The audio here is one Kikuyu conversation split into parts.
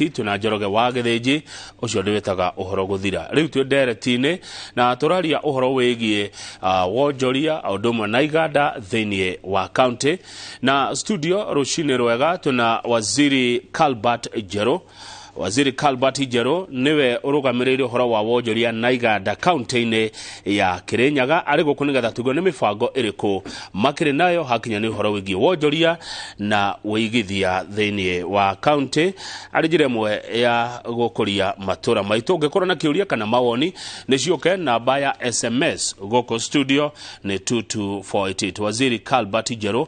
Twĩna Njoroge wa Gĩthĩnji, ũcio ndĩwĩtaga ũhoro gũthira. Rĩu twĩ ndereti-inĩ na tũraria ũhoro wĩgiĩ wonjoria o ũndũ ũmwe na iganda thĩinĩ wa county. Na studio rũcinĩ rwega twĩna Waziri Calbert Njerũ. Waziri Calbert Njerũ nĩwe ũrũgamĩrĩire ũhoro wa wonjoria na iganda kaunti-inĩ ya Kirinyaga. Arĩ gũkũ nĩgetha tũigue nĩ mĩbango ĩrĩkũ makĩrĩ nayo hakinya nĩ ũhoro wĩgiĩ wonjoria na wĩigithia thĩinĩ wa kaunti arĩ njĩra ĩmwe ya gũkũria matũra maitũ. Ũngĩkorwo na kĩũria kana mawoni nĩ ciũke namba ya SMS gũkũ studio nĩ 22488. Waziri Calbert Njerũ,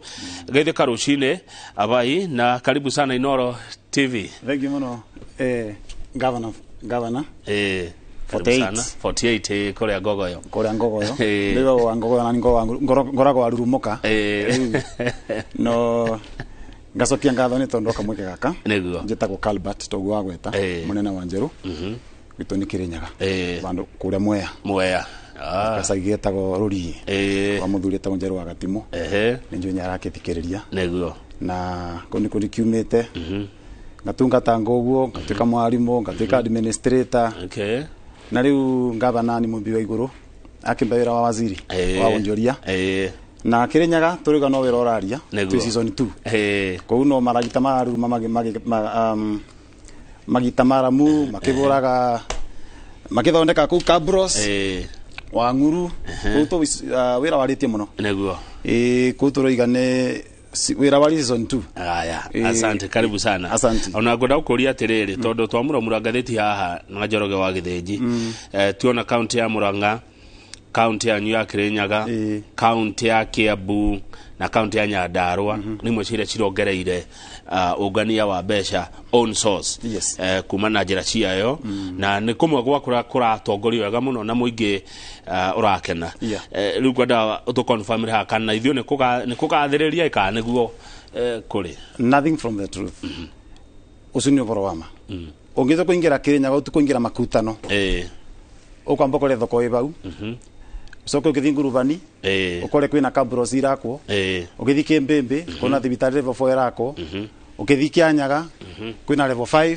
geithĩka rũcinĩ abai na karibu sana Inoro TV. Thank you muno, governor, governor. Karibu 48. sana. 48, kuria Ngogoyo. Kuria Ngogoyo. Ndiwe wa Ngogoyo na ngoragwo wa Rurumuka. No ngacokia ngatho nĩ tondũ kamweke gaka. Njĩtagwo Calbert toguo wagweta, mũnene wa Njerũ. Gwitũ nĩ Kĩrĩnyaga. Vandũ kũrĩa Mwea. Mwea. Gacagi getagwo Rũriĩ. Kwa mũthuri etagwo Njerũ wa Gatimũ. Nĩ njũĩ nĩ arakĩthikĩrĩria. Na kũu nĩkuo ndikiumĩte. Ngatungata ngoguo, ngatuĩka mwarimũ, ngatuĩka administrator. Na rĩu ngavana nĩ mũmbi wa igũrũ akĩmbe wĩra wa waziri wa wonjoria. Na Kĩrĩnyaga tũrĩga no wĩra ũraria. Twĩ season 2. Kũu no maragita mararuruma magita maramu makĩbũraga makĩthondeka kũu cabros wa ng'uru kũu tũ wĩra warĩtie mũno. Kũu tũroiga nĩ wĩra wa season 2. Aya, asante, karibu sana. Asante. Ona ngwenda gũkũria atĩrĩrĩ, tondũ twamũramura ngathĩti haha na Njoroge wa Gĩthĩnji. Tuona kaunti ya Murang'a, kaunti yanyu ya Kirinyaga, kaunti ya Kiambu na kaunti ya Nyandarua nĩ imwe cia iria cirongereire ũngania wa mbeca own source kuma na njĩra ciayo, na nĩ kũmwe gwa kũrĩa kũratongorio wega mũno na mũingĩ ũrakena. Rĩu ngwenda ũtũ haha kana ithuĩ nĩ kũgathĩrĩria kana nĩguo kũrĩ. Nothing from the truth. Ũcio nĩ ũhoro wa ma. Ũngĩtua kũingĩra Kĩrĩnyaga ũtukũingĩra makutano. Ũkwamba ũkore thoko ĩ bau. Ũcoke ũgĩthiĩ ngurubani ũkore kwĩna cabros irakwo. Ũgĩthiĩ Kĩmbĩmbĩ kwĩna thibitarĩ level 4 ĩrakwo. Ũgĩthiĩ Kĩanyaga kwĩna level 5.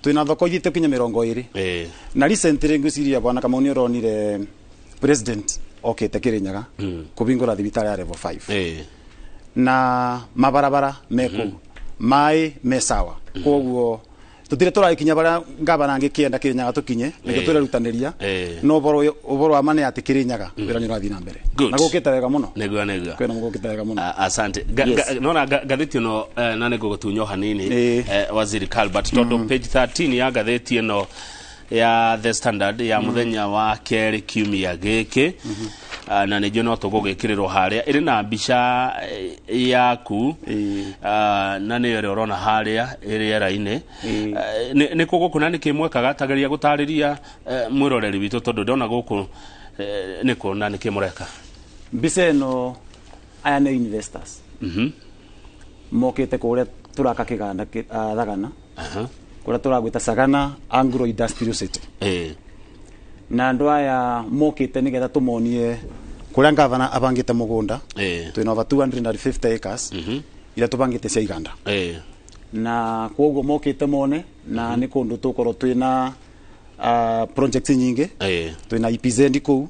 Twĩna thoko ithiĩte kinya 20. Na recently ngwĩciria bwana Kamau nĩ ũronire president okĩte Kĩrĩnyaga kũhingũra thibitarĩ ya level 5. Na mabarabara me kũu, maĩ me sawa, koguo tutire tũragĩkinya barĩa ngavana angĩkĩenda Kĩrĩnyaga tũkinye nĩkĩo tũrerutanĩria. No ũhoro wa ma nĩ atĩ Kĩrĩnyaga wĩra nĩ ũrathiĩ na mbere na gũkĩte wega mũno. Nĩguo. Kwĩna gũkĩte wega mũno. Asante. Nona ngathĩti ĩno, na nĩ ngũgũtunya hanini, Waziri Calbert, tondũ page 13 ya ngathĩti ĩno ya The Standard ya mũthenya wa kerĩ kiumia gĩkĩ, na nĩnjũĩ no tũgũgĩkĩrĩrwo harĩa, ĩrĩ na mbica yaku, na nĩyo ĩrĩa ũrona harĩa ĩrĩ rĩera-inĩ. Nĩ kũ gũkũ na nĩkĩ mwekaga? Tageria gũtarĩria mwĩroreri witũ tondũ ndona gũkũ nĩ kũ na nĩkĩ mũreka. Mbica ĩno, aya nĩ investors mokĩte kũrĩa tũraka kĩganda Thagana, kũrĩa tũragwĩta Sagana Agro Industrial City. Na andũ aya mokĩte nĩgetha tũmonie kũrĩa ngavana abangĩte mũgũnda. Twĩna over 250 acres iria tũbangĩte cia iganda. Na koguo mokĩte mone na nĩ kũndũ tũkorwo twĩna projects nyingĩ. Twĩna EPZ kũu,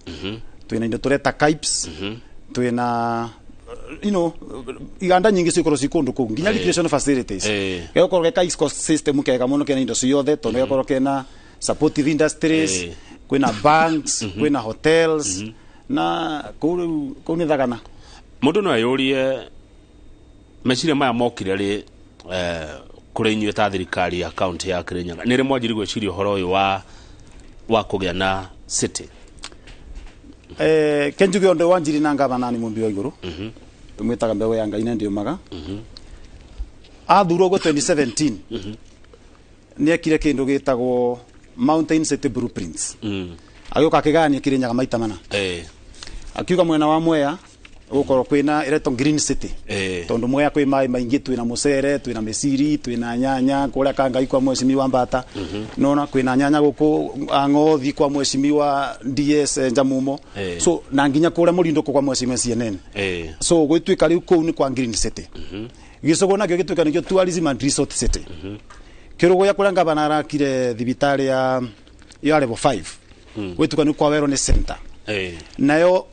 twĩna indo tũreta CAIPS, twĩna iganda nyingĩ cikorwo ci kũndũ kũu, nginya recreation facilities. Gägåkorwo ge ka ecosystem kega mũno kena indo ciothe tondũ gägakorwo kena supportive industries, kwĩna banks, kwĩna hotels, na kũu rĩu kũu nĩ Thagana. Mũndũ no eyũrie meciria maya mokire rĩ kũrĩ inyuĩ ta thirikari ya kaunti ya Kirinyaga? Nĩ rĩ mwanjiri gwĩciria ũhoro ũyũ wa kũgĩa na city? Kenjuge ũndũ wanjiri na ngavana nĩ mũmbi wa igũrũ tũmwĩtaga mbeũ ya Ngai na ndiũmaga athurwo guo 2017 nĩ ekire kĩndũ gĩtagwo Mountain City Blueprints. Agĩũka akĩgayania Kĩrĩnyaga maita mana. Akiuga mwena wa Mwea gũkorwo kwĩna ĩretwo Green City, tondũ Mwea kwĩ maĩ maingĩ, twĩna mũcere, twĩna mĩciri, twĩna nyanya kũrĩa Kangai kwa mheshimiwa Mbata, nona kwĩna nyanya gũkũ Ng'othi kwa mheshimiwa DS Njamumo. So na nginya kũrĩa Mũrindũkũ kwa mheshimiwa CNN. So gwĩtuĩka rĩu kũu nĩ kwa Green City. Gĩcũgũ nakĩo gĩtuĩka nĩkĩo Tourism and Resort City. Kiruguya kuria ngavana arakire thibitari ya level 5 gwituka ni kwa wellness center. Nayo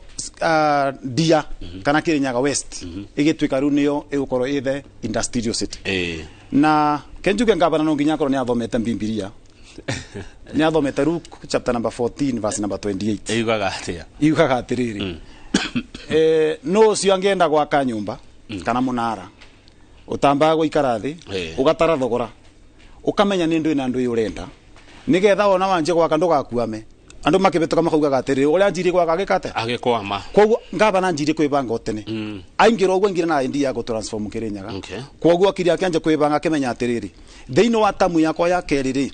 Ndia kana Kirinyaga West igituika riu niyo igukorwo ithe industrial city. Na kenjuge ngavana no nginya akorwo ni athomete Bibilia. Ni athomete Luke chapter number 14 verse number 28. Yugaga atia? Yugaga atiriri. No ucio angienda gwaka nyumba kana munara utambaga guikara thi ugatara thogora ukamenya ni ndu na ndu urenda nigetha wona wanje gwaka ndugakuame andu makibituka makaugaga atiri uria njiri gwaka gikate agikwama. Koguo ngavana njiri kwibanga otene aingira uguo ingira na idea ya transform Kirinyaga. Koguo akiri akianja kwibanga akimenya atiriri thiini wa tamu yakwa ya keri ri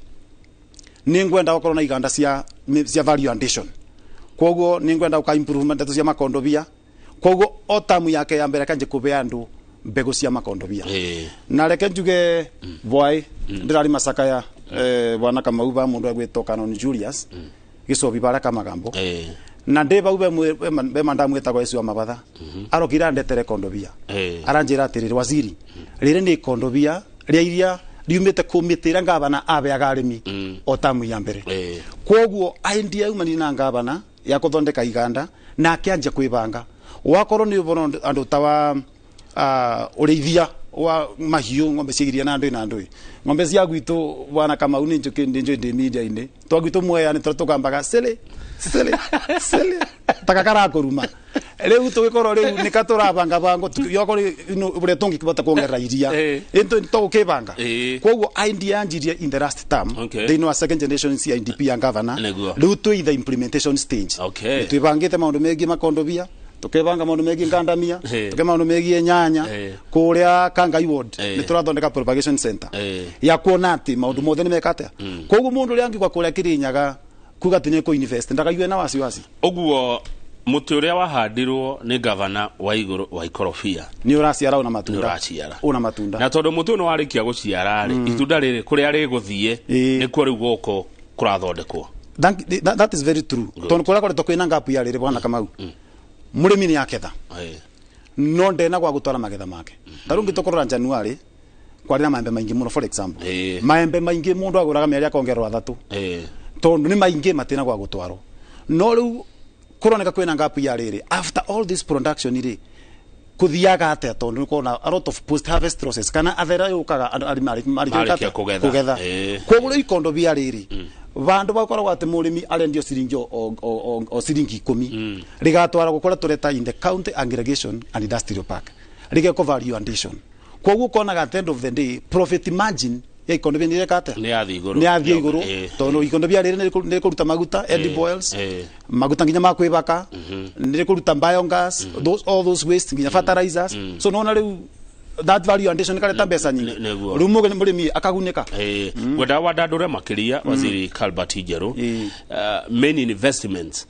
ni ngwenda gukorwo na iganda cia value addition. Koguo ni ngwenda guka improvement cia makondobia. Koguo o tamu yake ya mbere kanje kube andu mbegu cia makondobia. Na reke njuge boy ndirari masakaya bwana Kamau ba mundu agwitwo Canon Julius gicobi baraka magambo. Na ndi bau be mandamu etagwo Yesu wa mabatha arokira ndetere kondobia. Aranjira atiriri waziri riri ni kondobia ria iria riumite kumitira ngavana abeaga arimi o tamu ya mbere. Koguo idea umani na ngavana ya kuthondeka iganda na akianja kwibanga wakorwo ni ubono andu tawa urithia wa mahiu ng'ombe cigiria na ndu na ndu ng'ombe cia gwitu bwana Kamau ni njuki ndi ndi media ini twagwitu mweya ni tugambaga sele sele sele takakara kuruma riu tugikorwo riu ni katurabanga bango yoko ure tungikibota kuongerera iria into tugukibanga. Koguo idea njirie in the last term they know a second generation CIDP ya governor riu twi the implementation stage. Twibangite maundu mengi makondobia tukebanga maundu megi ngandamia tuke maundu megi nyanya kuria Kangai ward ni turathondeka propagation center ya kuona ati maundu mothe ni mekate. Koguo mundu uria angigwa kuria Kirinyaga kuga ati ni ku invest ndakaigue na wasiwasi. Uguo muti uria wahandirwo ni gavana wa iguru wa ikorobia ni uraciara una matunda una matunda na tondu muti no warikia guciara ri itunda riri kuria riguthie nikuo riu guko kurathondekwo. That is very true. Tondu kuria koretwo kwina ngapu ya riri bwana Kamau murimi ni aketha no ndena gwa gutwara magetha make. Taru ngitokorora January kwari na maembe maingi muno for example maembe maingi mundu aguraga mieri akongererwo athatu tondu ni maingi matina gwa gutwarwo no riu kuroneka kwina ngapu ya riri after all this production ri kuthiaga atia tondu nikona a lot of post harvest losses kana athera yukaga arimi marikia kugetha. Koguo riu ikondo bia riri vandu bakoragwo ati murimi arendio ciringi o ciringi 10 rigatwara gukora tureta in the county aggregation and industrial park rigeko value addition. Koguo konaga at the end of the day profit margin ya ikondo bia nireka ni yathi iguru ni yathi iguru tondu ikondo bia riri ni kuruta maguta edible oils maguta nginya ma kwibaka ni kuruta biogas those all those waste nginya fertilizers. So nona riu that value addition kareta mbeca nyingi riu murimi akagunika. Ngwenda wandandure makiria waziri Calvert Njeru main investments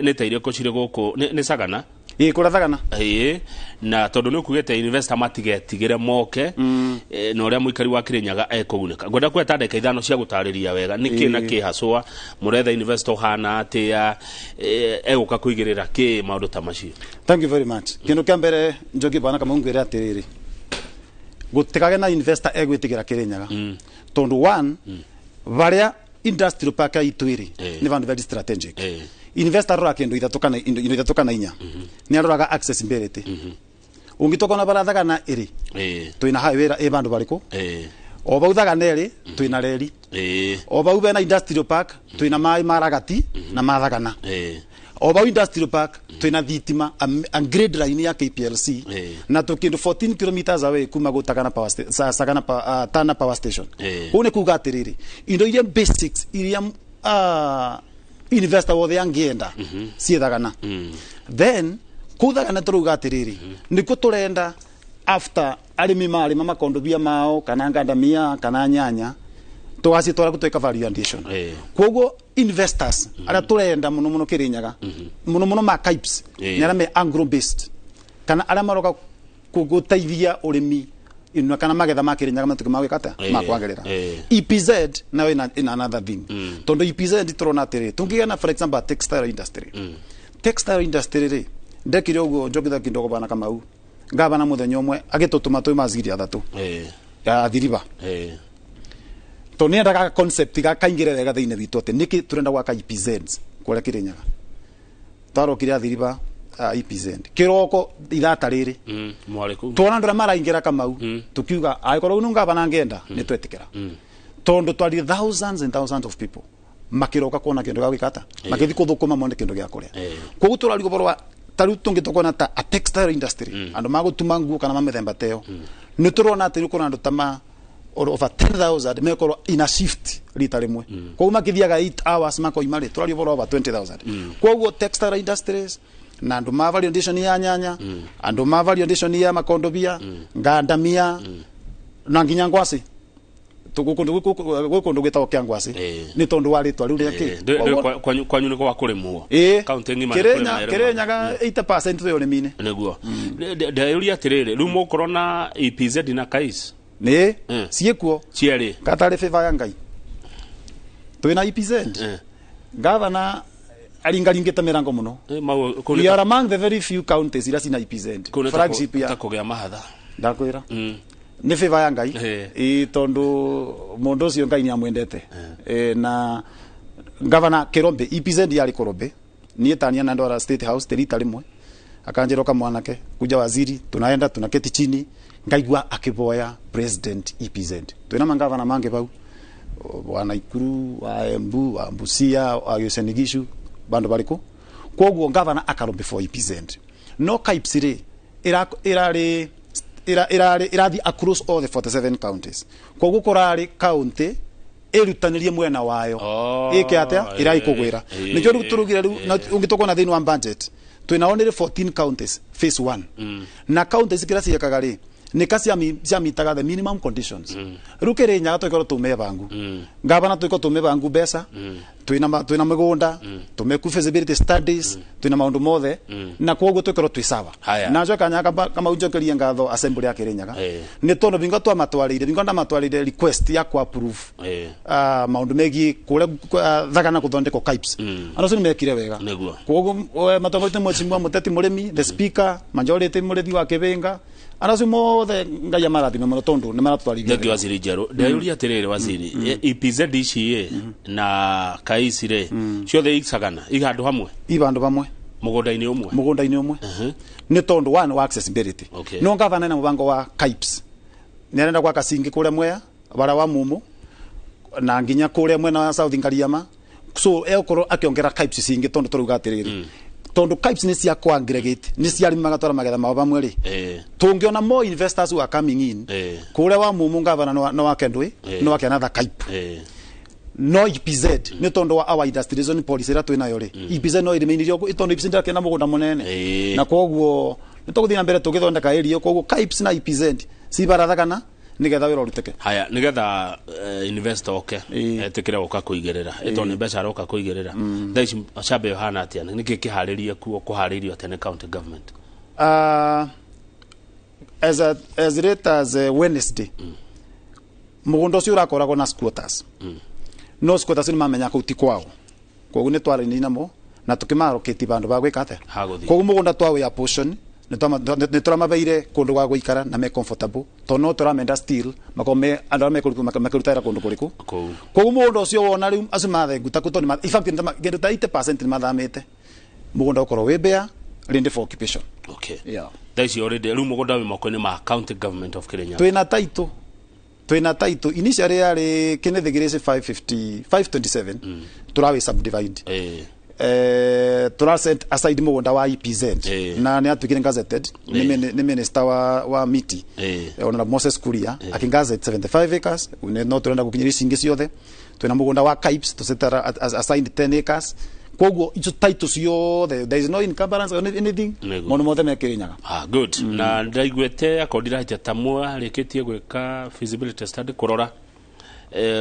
ni ta iriko ciri guku ni Sagana kura Thagana na tondu ni ukugite investor matigetigire moke na uria muikari wa Kirinyaga ekugunika. Ngwenda kweta ndagika ithano cia gutariria wega niki na ki haswa muretha investor hana atia eguka kuigirira ki maundu ta macio. Thank you very much. Kindu kia mbere Njoki bwana Kamau ngwire atiriri gutikage na investor egwitigira Kirinyaga tondu one varia industrial park itwiri ni vandu very strategic. Investor arora kindu ithatu kana indo ithatu kana inya ni aroraga accessibility. Ungitoka na bara Thagana iri twina highway ira bandu bariku o bau Thagana iri twina reri o bau bena industrial park twina mai maragati na mathagana o bau industrial park twina thitima and grade line ya KPLC na tukindu 14 kilometers away kuma gutagana power Sagana Tana power station. Kuu ni kuga atiriri indo iria basics iria investor wothe angienda ciethagana. Then kuthagana turuga atiriri niko turenda after arimi marima makondobia mao kana ngandamia kana nyanya tugacitwara gutwika value addition. Koguo investors aria turenda muno muno Kirinyaga muno muno ma KIPS ni aria me agro based kana aria maroka guteithia urimi ino kana magetha ma Kirinyaga matuke magwika atia makwagirira. EPZ nayo ina another thing tondu EPZ turona atiri tungigana for example textile industry. Textile industry ri ndekire uguo njogitha kindogo bana Kamau ngavana muthenya umwe agitutuma twi maziri athatu athiriba. To nĩ concept ga kaingĩre wega thĩinĩ witũ atĩ nĩkĩ tũrenda gwaka EPZs kũrĩa Kirinyaga. Twarokire athiriba EPZ kĩroko ithata rĩrĩ mwarĩ kũu tuona andũ arĩa maraingĩra Kamau tukiuga angĩkorwo nĩ ngavana ngenda nĩ twetĩkĩra tondu twari thousands and thousands of people makiroka kuona kindu gĩa gwĩka ata makithi kuthukuma mone kindu gĩa kuria. Koguo tũraria ũhoro wa ta rĩu tũngĩtũkona ta a textile industry, andũ magũtuma nguo kana mamĩthemba teyo, nĩ tũrona atĩ rĩu kũna andũ ta ma or over 10,000 mekorwo in a shift rita rĩmwe. Koguo makithiaga 8 hours makoima rĩ, tũraria ũhoro wa over 20,000. Koguo textile industries na andũ ma value addition ya nyanya, andũ ma value addition ya makondobia, ngandamia na nginya ngwacĩ, gwĩ kũndũ gwĩtagwo kĩa ngwacĩ nĩ tondũ wa rĩtwa rĩu rĩa kĩ. Kwanyu nĩ gwa kũrĩmwo. Kaunti ng'ima nĩ kũrĩma. Kirinyaga 80% twĩ ũrĩmi-inĩ. Nĩguo ndeyũria atĩrĩrĩ, rĩu mũgũkorwo na EPZ na KAIS? Nĩ ciĩkuo cierĩ. Gatarĩ favor ya Ngai twĩna EPZ. Gavana aringaringĩte mĩrango mũno. We are among the very few counties iria cina EPZ flagship ya kũgĩa mahatha. Ndakwĩra nĩ favor ya Ngai ĩ tondu mundu ucio Ngai ni amwendete. Na gavana Kirombe EPZ yarĩ Kirombe niĩ tania na ndwara State House terita rimwe akanjĩra ka mwanake kuja waziri tunaenda tunaketi chini ngaigua akiboya president EPZ twina mangavana mange bau wa Naikuru wa Embu wa Busia wa Uasin Gishu bandu bariko koguo gavana akarombe for EPZ no KAIPS ri irari irathi across all the 47 counties koguo kurari county irutanirie mwena wayo ike atia iraikugwira nikio riu turugire riu ungitokona thiini wa budget twina only 14 counties phase 1 na counties kira ciekaga ri nika ciamitaga the minimum conditions. Riu Kirinyaga twikorwo tume bangu gavana twikorwo tume bangu mbeca twina migunda tumeku feasibility studies twina maundu mothe na koguo twikorwo twi sawa na njoka nyaka kama unjokerie ngatho assembly ya Kirinyaga ni tondu bingo twamatwarire bingo ndamatwarire request ya ku approve maundu megi kuria thagana kuthondekwo KAIPS andu ni mekire wega koguo matongoria mheshimiwa Muteti Murimi the speaker majority Murithi wa Kivinga andu mothe Ngai amarathime muno tondu ni maratwarithia. Thank you waziri Njeru. Ndeyuria atiriri waziri, EPZ ici na KAIS ri ciothe icagana i handu hamwe i bandu bamwe mugunda-ini umwe mugunda-ini umwe ni tondu one wa accessibility. No gavana na mubango wa KAIPS ni arenda gwaka cingi kuria Mwea bara wa Mumu na nginya kuria mwena wa South Ngariama so egukorwo akiongera KAIPS cingi tondu turuga atiriri tondu KAIPS ni cia ku aggregate ni cia arimi magatwara magetha mao bamwe ri tungiona more investors who are coming in kuria wa Mumu gavana no wake ndui no wake another KAIP no EPZ ni tondu wa our industrialization policy ira twinayo ri EPZ no irimeinirio tondu EPZ ndakena mugunda munene na koguo ni tuguthii na mbere tugithondeka area koguo KAIPS na EPZ cibarathagana nigetha wira urutike. Haya nigetha investor oke etikire guka kuigirira ito ni mbeca aroka kuigirira thaa ici shamba yohana atia niki kiharirie kuo kuharirio atia ni county government? As late as Wednesday mugunda ucio urakoragwo na squatters no squatters ni mamenya kuu ti kwao koguo ni twarani namo na tukimaroketi bandu ba gwika atia koguo mugunda twawe ya portion ni turamabeire kundu gwa guikara na me comfortable to no turamenda still makome andu aria mekuruta kundu kuriku koguo mugunda ucio wona riu acio mathengu ta kuto ni in fact kindu ta 80% ni mathamite mugunda ukorwo wi mbea ready for occupation. Okay, yeah, thaa ici already riu mugunda wi moko-ini ma county government of Kirinyaga twina title initially yari Kenneth Grace 550 527 turawi subdivide tura set aside mugunda wa EPZ na ni atuikire gazetted ni minister wa miti Honorable Moses Kuria akingazette 75 acres no turenda gukinyiria ici ingi ciothe twina mugunda wa KAIPS to set aside 10 acres koguo icio title ciothe there is no encumbrance or anything maundu mothe me Kirinyaga. Good. Na ndaiguete akondira ta mwarikitie gwika feasibility study kurora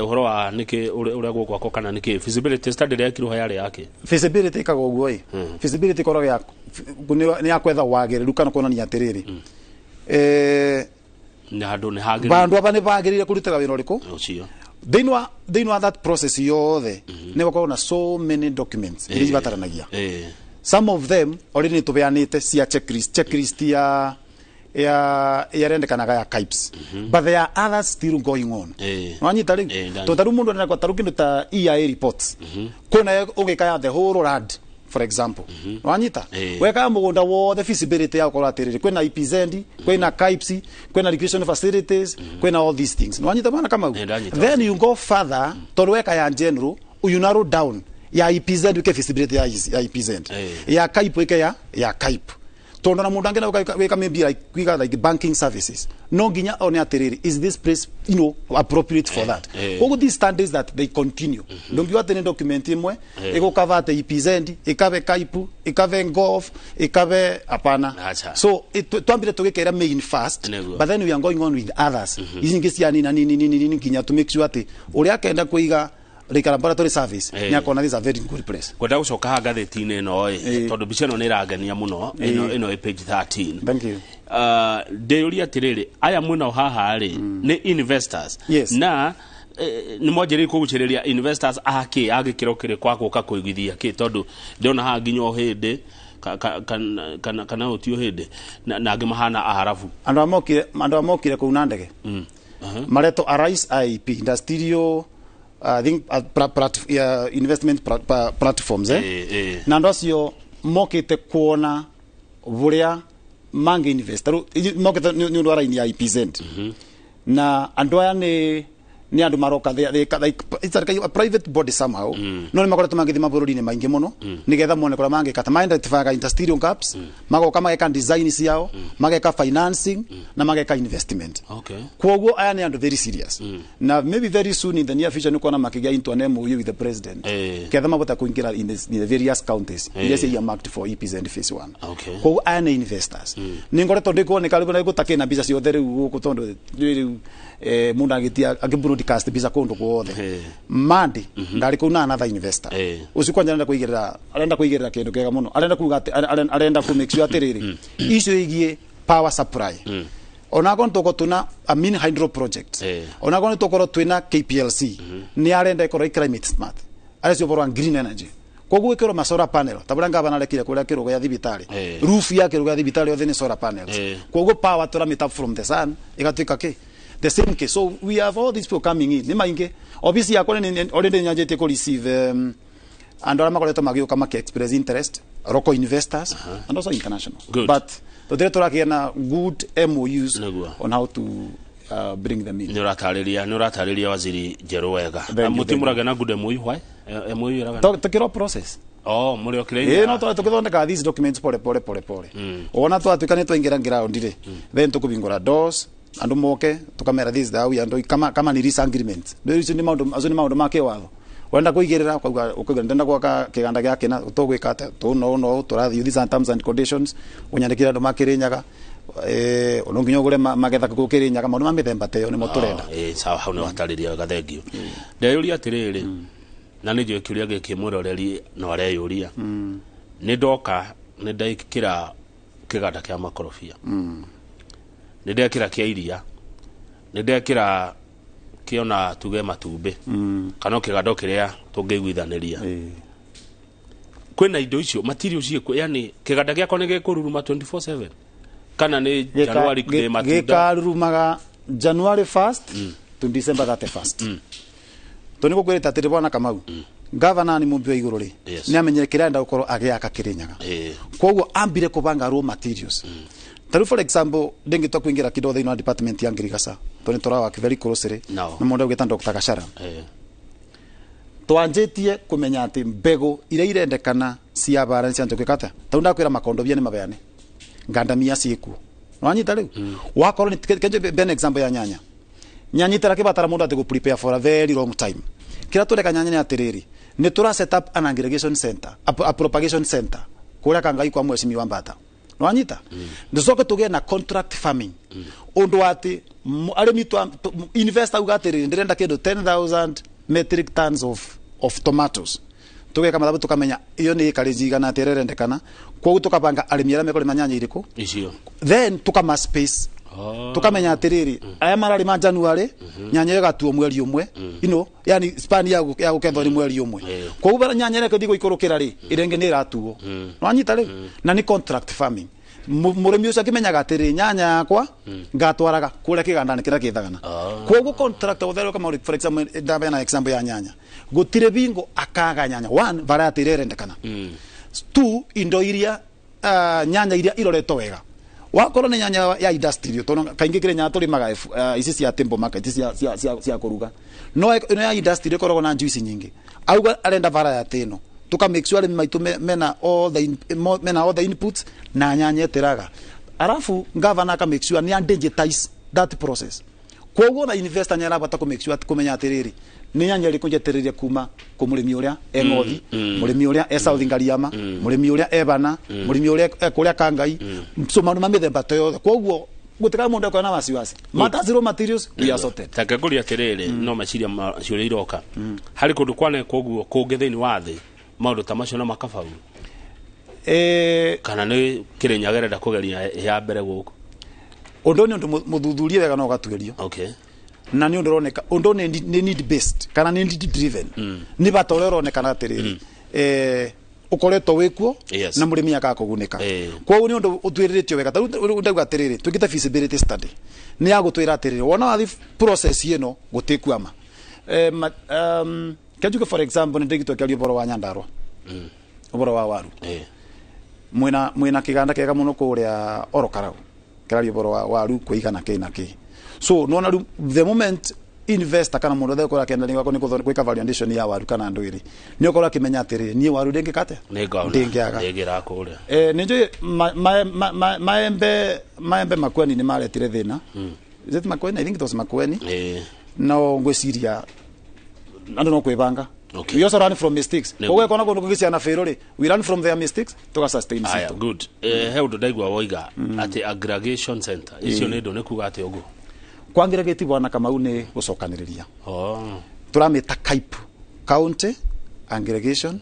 uhoro wa niki uria gugwakwo kana niki feasibility study ria yari yake feasibility ikaga uguo i feasibility korwo ya ni ya kwetha wagiriru kana kuonania atiriri ni handu ni hagiriru bandu aba ni bagirire kurutira wira uriku ucio thiini wa that process yothe ni gukorwo na so many documents iria ibataranagia. Some of them already ni tubeanite cia checklist ya ya yarendekanaga ya KIPES. But there are others still going on. Wanyita riu to taru mundu arenda taru kindu ta EIA reports. Kuna ugika ya the whole land, for example. Wanyita weka mugunda wothe feasibility ya ukorwo atiriri kwina EPZ, kwina KIPES, kwina recreation facilities, kwina all these things. Wanyita bana kama then you go further tondu weka ya general, you narrow down ya EPZ wike feasibility ya EPZ, ya KIPE wike ya KIPE. Tondu na mundu angena weka maybe like kwiga like banking services, no nginya one atiriri, is this place, you know, appropriate for that? Koguo these standards that they continue, ndungiwa atĩ nĩ document imwe ĩgũkava atĩ EPZ, ĩkave KIPE, ĩkave golf, ĩkave hapana. So twambire tũgĩkera main first, but then we are going on with others. Ici ingĩ cia nini nini nini nginya to make sure atĩ ũrĩa akenda kũiga like laboratory service ni akona this a very good place. Kwenda gucoka ha ngathĩti-inĩ ĩno ĩ, tondũ mbica ĩno nĩ ĩrangenia mũno, ĩno ĩ page 13. Thank you. Ndĩyũria atĩrĩrĩ, aya mwĩnao haha rĩ nĩ investors? Yes. Na nĩ mwanjĩrĩirie kũgucĩrĩria investors akĩ a gĩkĩro kĩrĩ kwa gũka kũigithia kĩ, tondũ ndĩrona haha nginya o hĩndĩ kana ũti o hĩndĩ na angĩ mahana Aharabu. Andũ amokire kũu na ndege maretwo Arise IEP, Industrial I think investment platforms, na andu acio mokite kuona buria mangi invest mokite ni undu wa line ya EPZ. Na andu aya ni andu maroka, like it's like a private body somehow. No ni makoretwo mangithi mabũrũri-inĩ maingĩ mũno nigetha mone kũrĩa mangĩka ta identify industrial gaps, magoka mageka design ciao, mageka financing na mageka investment. Koguo aya ni andu very serious. Na maybe very soon in the near future nĩ kuona makĩgĩa into an MOU with the president ketha mabota kuingira in the various counties iria cia marked for EPZ phase 1. Koguo aya ni investors. Nĩ ngoretwo ndikuoneka rĩu gũtakĩ na mbica ciothe rĩu gũkũ tondũ rĩu mundu agĩtia akĩbroadcast mbica kũndũ guothe. Mandi ndari kũu na another investor ucio kwanja arenda kuigirira, arenda kuigirira kindu kiega muno, arenda kuga ati arenda ku make sure atiriri icio igie power supply. Ona ko tuko tuna a mini hydro project, ona ko tukorwo twina KPLC, ni arenda ikorwo climate smart, arecio borwa green energy. Koguo ikirwo ma solar panel tabura ngavana rekire kuria kirugo ya thibitari, roof ya kirugo ya thibitari yothe ni solar panels. Koguo power turamita from the sun igatuika ki the same case. So we have all these people coming in. Ni maingi obviously yakwa ni already nyanjete ko receive and ara makoretwo magiuka maki express interest, local investors and also international. Good. But tutire turakia na good MOUs on how to bring them in. Ni uratariria waziri Njeru wega. Mutimuraga na good MOU why? MOU iraga tukiro process. Oh, muri okire. No tukithondeka these documents pole pole pole pole. Ona twatuika ni twaingira ground ri, then tukubingura doors andu moke tukamera this that we andu kama ni lease agreement. Ndio ni maundu acio ni maundu make watho. Wenda kuigirira ukauga ukauga ndenda gwaka kiganda gĩake na tũgwĩka atĩa tũ no tũrathiĩ these are terms and conditions unyandĩkĩre andũ makĩrĩnyaga no nginya ũgũre magetha kũ kĩrĩnyaga maũndũ ma mĩthemba ta ĩyo nĩmo tũrenda. Sawa, hau nĩ watarĩria wega, thengiũ. Ndeyũria atĩrĩrĩ, na nĩ njũĩ kĩũria gĩkĩ mwĩroreri no areyũria, nĩ ndoka nĩ ndaikĩra kĩganda kĩa makorobia, nĩ ndekĩra kĩa iria, nĩ ndekĩra kĩona tuge matumbĩ, kana kĩganda kĩrĩa tũngĩiguithanĩria, kwĩna indo icio material ciĩkuo, yani kĩganda gĩakwa nĩ gĩkũruruma 24/7 kana nĩ January kĩ matunda gĩkarurumaga January 1st to December 31st. To nĩguo kwĩrĩte atĩrĩ bwana Kamau, governor nĩ mũmbi wa igũrũ rĩ, nĩ amenyire kĩrĩa arenda gũkorwo agĩaka Kĩrĩnyaga, koguo ambire kũbanga raw materials. Taru for example ndingĩtua kũingĩra kĩndũ thĩinĩ wa department ya ngirigaca tondũ nĩ tũrawak very closely na mũndũ ũgĩta Dr. Gachara. Twanjĩtie kũmenya atĩ mbegũ iria irendekana cia bara cia njũkĩ kata tondũ ndakwĩra makondobia nĩ mabeane ngandamia ciĩkuo nĩwanyita rĩu wakorwo nĩ ben example ya nyanya nyanya itarakĩbatara mũndũ atĩ gũ prepare for a very long time. Kĩrĩa tũreka nyanya nĩ atĩrĩrĩ, nĩ tũra set up an aggregation center, a propagation center kũrĩa Kangai kwa mheshimiwa Mbata nĩwanyita nducoke tũgĩe na contract farming ũndũ atĩ arĩmi investor auga atĩrĩrĩ ndĩrenda kĩndũ 10,000 metric tons of tomatoes, tugeka mathabu tukamenya iyo ni acreage igana atĩ ĩrendekana, koguo tukabanga arĩmi arĩa mekũrĩma nyanya irĩkũ icio, then tukama space tukamenya atĩrĩrĩ aya mararĩma January nyanya ĩgatuo mweri ũmwe, you know, yani span ya gũkethwo nĩ mweri ũmwe, koguo nyanya ĩrĩa ĩgũthiĩ gũikũrũkĩra rĩ ĩrĩa ĩngĩ nĩ ĩratuo, nĩwanyita rĩu, na nĩ contract farming. Mũrĩmi ũcio akĩmenyaga atĩrĩ, nyanya yakwa ngatwaraga kũrĩa kĩganda-inĩ kĩrĩa kĩ Thagana. Koguo contractor ũtherũ kama, for example, ndabeana example ya nyanya, gũtirĩ bingo akaga nyanya. One, variety ĩrĩa ĩrendekana. Two, indo iria nyanya iria iroretwo wega. Wakorwo nĩ nyanya ya industrial, tondu kaingĩ kĩrĩ nyanya tũrĩmaga ici cia table market, cia kũruga, no ĩno ya industrial ĩkoragwo na juice nyingĩ. Auga arenda variety ĩno, tuka make sure arĩmi maitũ mena all the inputs na nyanya ĩtĩraga. Arabu governor aka make sure nĩ digitize that process. Koguo na investor nĩ arabata kũ make sure kũmenya atĩrĩrĩ, nĩ nyanya ĩrĩkũ njetereire kuma kũ mũrĩmi ũrĩa e Ng'othi, mũrĩmi ũrĩa e South Ngariama, mũrĩmi ũrĩa e Bana, mũrĩmi ũrĩa e kũrĩa Kangai. So maũndũ ma mĩthemba ta yothe, koguo gũtikae mũndũ akorwo na wasiwasi. Matters raw materials, we are sorted. Take ngũria atĩrĩrĩ, no meciria ma ciũria iroka harĩ kũndũ kwanekwo ũguo kũngĩ thĩinĩ wa thĩ, maũndũ ta macio na makabauru, kana nĩ Kĩrĩnyaga ĩrenda kũgeria ya mbere gũkũ? Ũndũ ũyũ nĩ ũndũ mũthuthurie wega na ũgatuĩrio, na nĩ ũndũ ũroneka ũndũ nĩ need based kana nĩ need driven, nĩ bata ũrĩa ũronekana atĩrĩrĩ, ũkoretwo wĩkuo na mũrĩmi akakũgunĩka. Koguo nĩ ũndũ ũtuĩrĩtio wega. Ta rĩu ndauga atĩrĩrĩ, twĩkĩte feasibility study, nĩ ya gũtwĩra atĩrĩrĩ, wona wathi process ĩno gũtĩkuama. Kenjuge, for example, nĩ ndĩgitwo kĩaria ũhoro wa Nyandarua, ũhoro wa waru. Mwina kiganda kega muno kuria Orokarau kiraria ũhoro wa waru kuigana kĩ na kĩ. So nona rĩu the moment investor kana mũndũ othe akenda nĩ gwakwa nĩ gwĩka value addition ya waru kana ndwĩrĩ, nĩ ũkorwo akĩmenya atĩrĩrĩ, niĩ waru ndĩngĩka atĩa? Nĩ ngaona. Ndĩngĩaga. Ndĩngĩra kũrĩa. Nĩ njũĩ maembe Makueni nĩ maretire thĩna. Is it Makueni? I think it was Makueni. No ngwĩciria andũ no kwĩbanga. We also learn from mistakes. Koguo kona kũndũ kũngĩ ciana fail rĩ, we learn from their mistakes, tuga sustain Aya, citũ. Good. He ũndũ ndaigua woiga atĩ aggregation center icio nĩ ndũ nĩ kuga atĩ ũguo? Kwangĩrĩgĩti, bwana Kamau, nĩ gũcokanĩrĩria. Tũramĩta CAIP, County Aggregation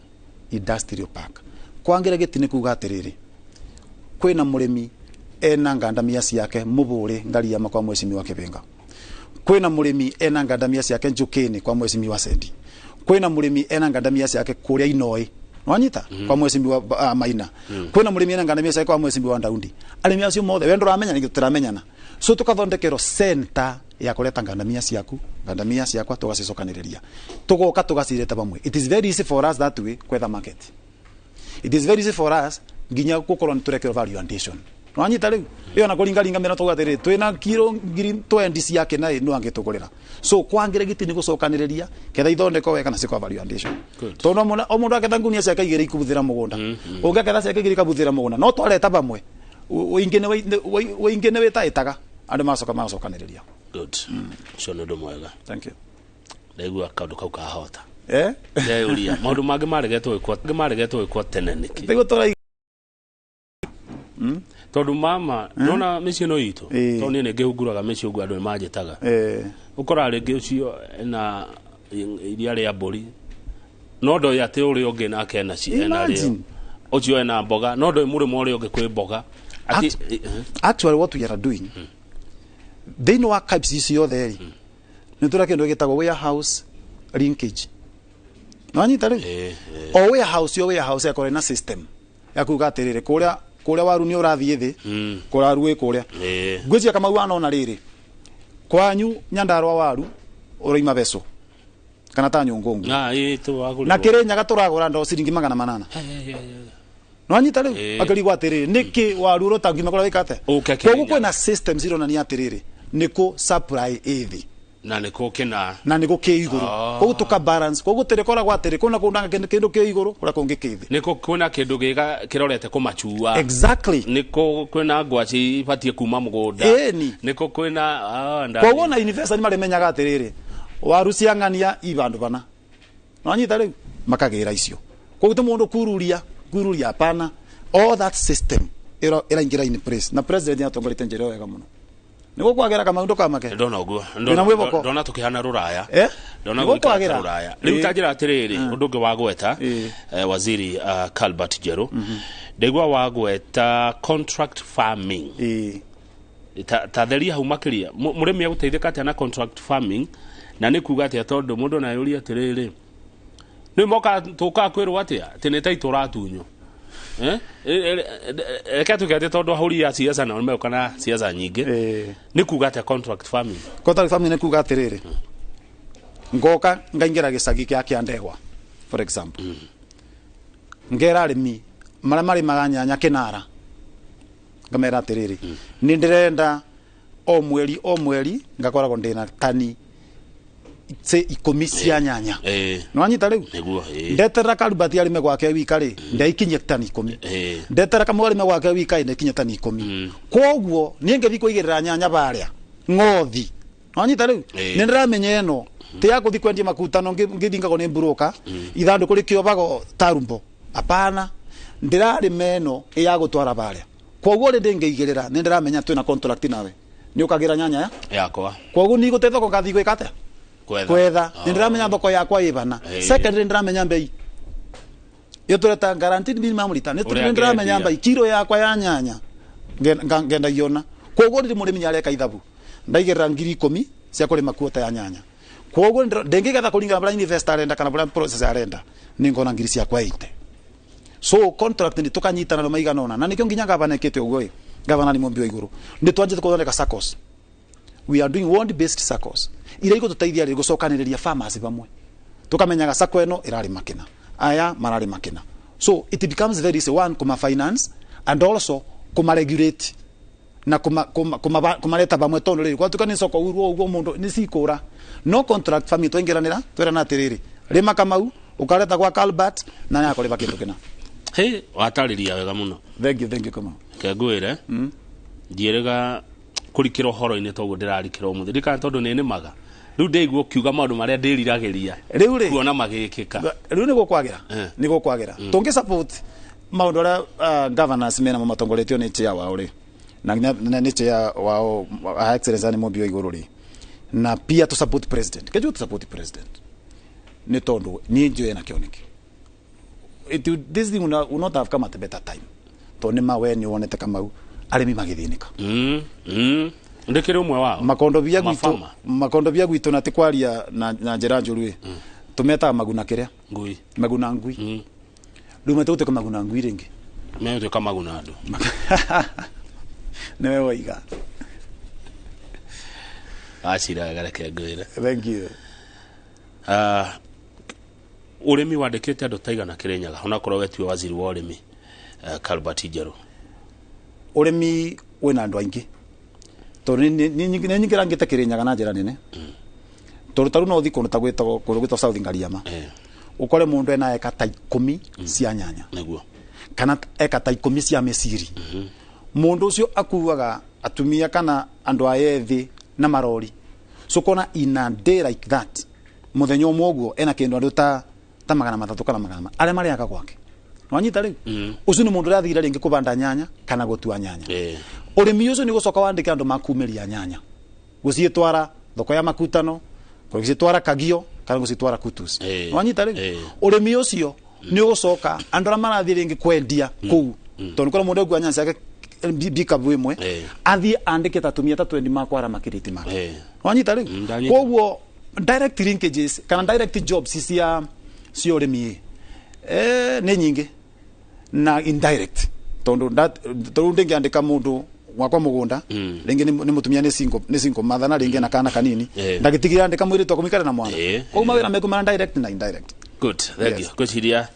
Industrial Park. Kwangĩrĩgĩti nĩ kuga atĩrĩrĩ, kwĩna mũrĩmi ena ngandamia ciake mũbũrĩ Ngariama kwa mwecimi wa Kĩbĩnga, kwĩna mũrĩmi ena ngandamia ciake Njũkĩnĩ kwa mwecimi wa Sendi, kwĩna mũrĩmi ena ngandamia ciake kũrĩa Inoi, nwanyita, kwa mwecimi wa Maina, kwĩna mũrĩmi ena ngandamia ciake kwa mwecimi wa Ndaundi. Arĩmi acio mothe we ndũramenya ningĩ tũtiramenyana, so tũkathondekerwo center ya kũreta ngandamia ciaku, ngandamia ciakwa, tũgacicokanĩrĩria, tũgoka tũgacireta pamwe. It is very easy for us that way kwetha market. It is very easy for us nginya gukorwo nĩ tũrekerwo value addition, nwanyita. Rĩu ĩyo na kũringaringa mĩno tũga atĩrĩrĩ, twĩna kiro 20,000 ciake na no angĩtũgũrĩra. So kwangĩra gĩti nĩ gũcokanĩrĩria ketha ithondekwo wega na cikwa value addition. Tondũ o mũndũ aketha ngunia ciake igĩrĩ ikubuthĩra mũgũnda, ũngĩ aketha ciake igĩrĩ ikabuthĩra mũgũnda, no twareta pamwe ũingĩ nĩ wĩtaĩtaga, andũ magacoka magacokanĩrĩria. Good, ũcio nĩ ũndũ mwega. Thank you. Ndaigua kaũndũ kau kahota. Eh. Ndeyũria maũndũ mangĩ maregetwo gwĩkwo, mangĩ maregetwo gwĩkwo tene nĩkĩ? Nĩguo tũrai. Tondũ mama nona mĩciĩ ĩno itũ, tondũ niĩ nĩ ngĩhunguraga mĩciĩ ũguo, andũ nĩ manjĩtaga. Ũkoraga rĩngĩ ũcio ena iria rĩa mbũri, no ndoĩ atĩ ũrĩa ũngĩ nake ena ena rĩo. Imagine. Ũcio ena mboga, no ndoĩ mũrĩmo ũrĩa ũngĩ kwĩ mboga. Ati Actually, what we are doing thĩinĩ wa CAIPs ici ciothe rĩ, nĩ tũrĩa kĩndũ gĩtagwo warehouse linkage, nwanyita. Rĩu o warehouse, o warehouse yakorwo ĩna system ya kuga atĩrĩrĩ, kũrĩa waru nĩ ũrathiĩ thĩ, kũrĩa waru wĩ kũrĩa. Ngwĩciria Kamau wanona rĩrĩ kwanyu Nyandarua waru ũroima beco kana ta nyũngũngũ, Na ĩ tũwagũrĩrwo. Na Kĩrĩnyaga tũragũra ndoo ciringi 800. Nwanyita. Rĩu akĩrigwo atĩrĩrĩ, nĩkĩ waru ũrota ngima kũrĩa wĩka atĩa? Ũke Koguo Kĩrĩnyaga. kwĩna systems ironania atĩrĩrĩ, nĩ kũ supply ĩ thĩ na nĩ kũ kĩna na nĩ kũ kĩ igũrũ. Koguo tũka balance, koguo tũrĩkoragwo atĩrĩ kũna kũndũ kĩndũ kĩ igũrũ, kũrĩa kũngĩ kĩ thĩ. Nĩ kũ kwĩna kĩndũ gĩga kĩrorete kũmachua. Exactly. Nĩ kũ kwĩna ngwaci ibatiĩ kuma mũgũnda. Ĩni. Nĩ kũ kwĩna Koguo na investor nĩ marĩmenyaga atĩrĩrĩ, waru cia ng'ania i vandũ bana, nwanyita. Rĩu makagĩra icio, koguo ti mũndũ kururia kururia, hapana. All that system ĩraingĩra in place, na president nĩatongoretie njĩra ĩyo wega mũno nĩguo kwagĩra. Kamau, ndũkamake. Ndona ũguo. Wĩna mwĩhoko? Ndona tũkĩhana rũraya. Eh? Ndona Nĩguo gũikara ta kwagĩra. rũraya. Rĩu ta njĩra atĩrĩrĩ, ũndũ ũngĩ wagweta, waziri Albert Njeru, ndaigua wagweta contract farming. Ta theria hau makĩria. Mũrĩmi agũteithĩka atĩa na contract farming, na nĩ kuga atĩa? Tondũ mũndũ nayũria atĩrĩrĩ, nĩ moka tũkaga kwĩrwo atĩa atĩ nĩ ta itũratunywo? Reke tuke atĩ tondũ ahũri a ciaca nao nĩmegũka na ciaca nyingĩ. Nĩ kuga atĩa contract farming? Contract farming nĩ kuga atĩrĩrĩ, ngoka ngaingĩra gĩcagi gĩa Kĩandegwa, for example, ngera arĩmi marĩa marĩmaga nyanya kĩnara, ngamera atĩrĩrĩ, nĩ ndĩrenda o mweri o mweri ngakoragwo ndĩna tani say 10 cia nyanya. Nĩwanyita rĩu? Nĩguo, ĩĩ. Ndeterera Karubati arĩme gwake wika rĩ, ndeikinyie tani 10. Ndeterera Kamau arĩme gwake wika rĩ, ndeikinyie tani 10. Koguo niĩ ngĩthiĩ kũigĩrĩra nyanya barĩa ng'othi, nĩwanyita rĩu? Nĩ ndĩramenya ĩno ti ya gũthiĩ kwendia makutano ngĩthingagwo nĩ mburoka ithandũkũ rĩkĩobagwo tarumbo, apana, ndĩrarĩma ĩno ĩ ya gũtwara barĩa. Koguo rĩ ndĩngĩigĩrĩra, nĩ ndĩramenya twĩna contract nawe, nĩ ũkagĩra nyanya ya yakwa. Koguo nigũte thoko ngathiĩ gwĩka atĩa? Kwetha. Kwetha. Nĩ ndĩramenya thoko yakwa ĩbana. Secondly, nĩ ndĩramenya mbei iyo tũreta guaranteed minimum return. Nĩ Ũrĩa ndĩramenya ngendia. mbei kiro yakwa ya nyanya ngendagiona. Koguo rĩrĩ mũrĩmi nĩareka ithabu, ndaigĩrĩra 10,000 cia kũrĩma kuota ya nyanya, koguo ndĩngĩgetha kũringana na ũrĩa investor arenda kana ũrĩa process arenda, nĩ ngona ngiri ciakwa 80. So contract nĩ tũkanyitana na maigana ũna, na nĩkĩo nginya gavana ĩkĩte ũguo ĩ, gavana nĩ mũmbi wa igũrũ, nĩ twanjĩte gũthondeka SACCOs. We are doing ward based SACCOs iria igũtũteithia rĩ gũcokanĩrĩria farmers vamwe, tukamenyaga SACCO ĩno ĩrarĩma kĩna, aya mararĩma kĩna, so it becomes very easy, one, kuma finance and also kuma regulate na kumareta vamwe, tondu rĩrĩ gwatuĩka nĩ soko ũguo ũguo mũndũ nĩ cikũra. No contract farming twaingĩranĩra, twerana atĩrĩrĩ, rĩma Kamau ũkareta gwa Albert na nĩakũrĩba kĩndũ kĩna. Hĩ, watarĩria wega mũno. Thank you, thank you, Kamau. Reke ngwĩre, ndiĩrĩga kũrikĩra ũhoro-inĩ toguo ndĩrarikĩra ũmũthĩ, ndikana tondũ nĩ nĩmaga rĩu ndĩigua ũkiuga maũndũ marĩa ndĩriragĩria Rĩu rĩ kuona magĩkĩka. Rĩu nĩ gũkwagĩra. Nĩ gũkwagĩra tũngĩ support maũndũ arĩa governors mena mo matongoretio nĩ chair wao rĩ, na nĩ chair wao Her Excellency nĩ mũmbi wa igũrũ rĩ, na pia to support president, kejũ to support president, nĩ tondũ niĩ njũĩ na kĩoneki this thing will not have come at a better time, tondũ nĩ ma we nĩ wonete Kamau arĩmi magĩthĩnĩka. Ndĩkĩrĩ ũmwe wao. Makondobia gwitũ. Mafama. Makondobia gwitũ, na ti kwaria na njĩra njũru ĩ, tũmetaga maguna kĩrĩa ngui. Maguna ngui. Rĩu metũgũtuĩka maguna ngui rĩngĩ. Megũtuĩka maguna andũ. Nĩwe waiga. Wacira wega, reke ngwĩre. Thank you. Ũrĩmi wandĩkĩte andũ taigana Kĩrĩnyaga, onakorwo we tiwe waziri wa ũrĩmi, Albert Njerũ? Ũrĩmi wĩna andũ aingĩ, tondũ nĩ nyingĩrangĩte Kĩrĩnyaga na njĩra nene, tondũ tarĩu no ũthiĩ kũndũ ta gwĩtagwo kũndũ gwĩtagwo South Ngariama, ũkore mũndũ ena eka ta 10 cia nyanya kana eka ta 10 cia mĩciri. Mũndũ ũcio akuaga atumia kana andũ a ethĩ na marori, so kona in a day like that, mũthenya ũmwe ũguo, ena kĩndũ andũ ta 300 kana arĩa marĩaga gwake. Nwanyita rĩu? Ũcio nĩ mũndũ ũrathire rĩngĩ kũbanda nyanya kana gũtua nyanya. Ũrĩmi ũcio nĩ gũcoka wandĩke andũ makumĩria nyanya gũciĩtwara thoko ya makutano, gũcitwara Kagio kana gũcitwara Kutus. Nwanyita rĩu? Ũrĩmi ũcio nĩ ũgũcoka andũ arĩa marathiĩ rĩngĩ kwendia kũu, tondũ kũrĩa mũndũ akua nyanya ciake bikabu ĩmwe, athiĩ andĩke ta atumia ta 20 makwara makirĩti make. Wanyita rĩu? Ndanyita. Koguo direct linkages kana direct jobs cia ũrĩmi nĩ nyingĩ, na indirect, tondu tondu ndingĩandĩka mũndũ gwakwa mũgũnda rĩngĩ nĩ mũtumia, nĩ single mother, na rĩngĩ na kana kanini, ndagĩtigĩra andĩka mũirĩtu akũmikare na mwana. Koguo mawĩra mekumana direct na indirect. Good, thank you. Ngwĩciria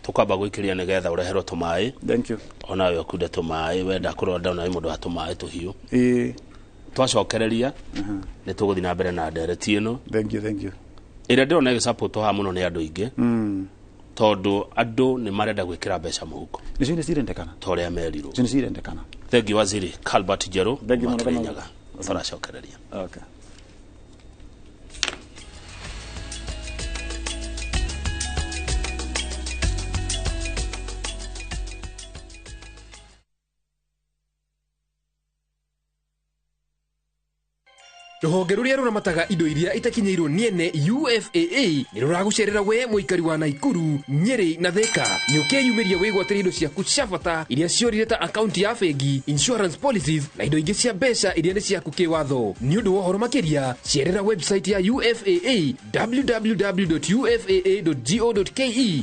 tũkwamba gwĩkĩria nĩgetha ũreherwo tũmaĩ. Thank you. Onawe ũkunde tũmaĩ, wenda kũronda onawe mũndũ wa tũmaĩ tũhiũ. Twacokereria nĩ tũgũthiĩ na mbere na ndereti ĩno Thank you, thank you. ĩrĩa ndĩrona ĩgĩsapotwo haha mũno nĩ andũ aingĩ, tondũ andũ nĩ marenda gwĩkĩra mbeca mũhuko. Nĩcio nĩ cirendekana. Ta ũrĩa merirwo. Nĩcio nĩ cirendekana. Thank you, waziri Calbert Njerũ. Thank you mũno, Kamau. Kirinyaga. Tũracokereria. Okay. Rũhonge rũrĩa rũramataga indo iria itakinyĩirwo nĩ ene UFAA nĩ rũragũcerera we mũikari wa Naikuru, Nyeri na Thika. Nĩ ũkeyumĩria wĩgwatĩre indo ciaku cia bata iria ciorire ta akaunti ya bengi, insurance policies na indo ingĩ cia mbeca iria nĩ ciaku kĩwatho. Nĩ ũndũ wa ũhoro makĩria, cerera website ya UFAA www.ufaa.go.ke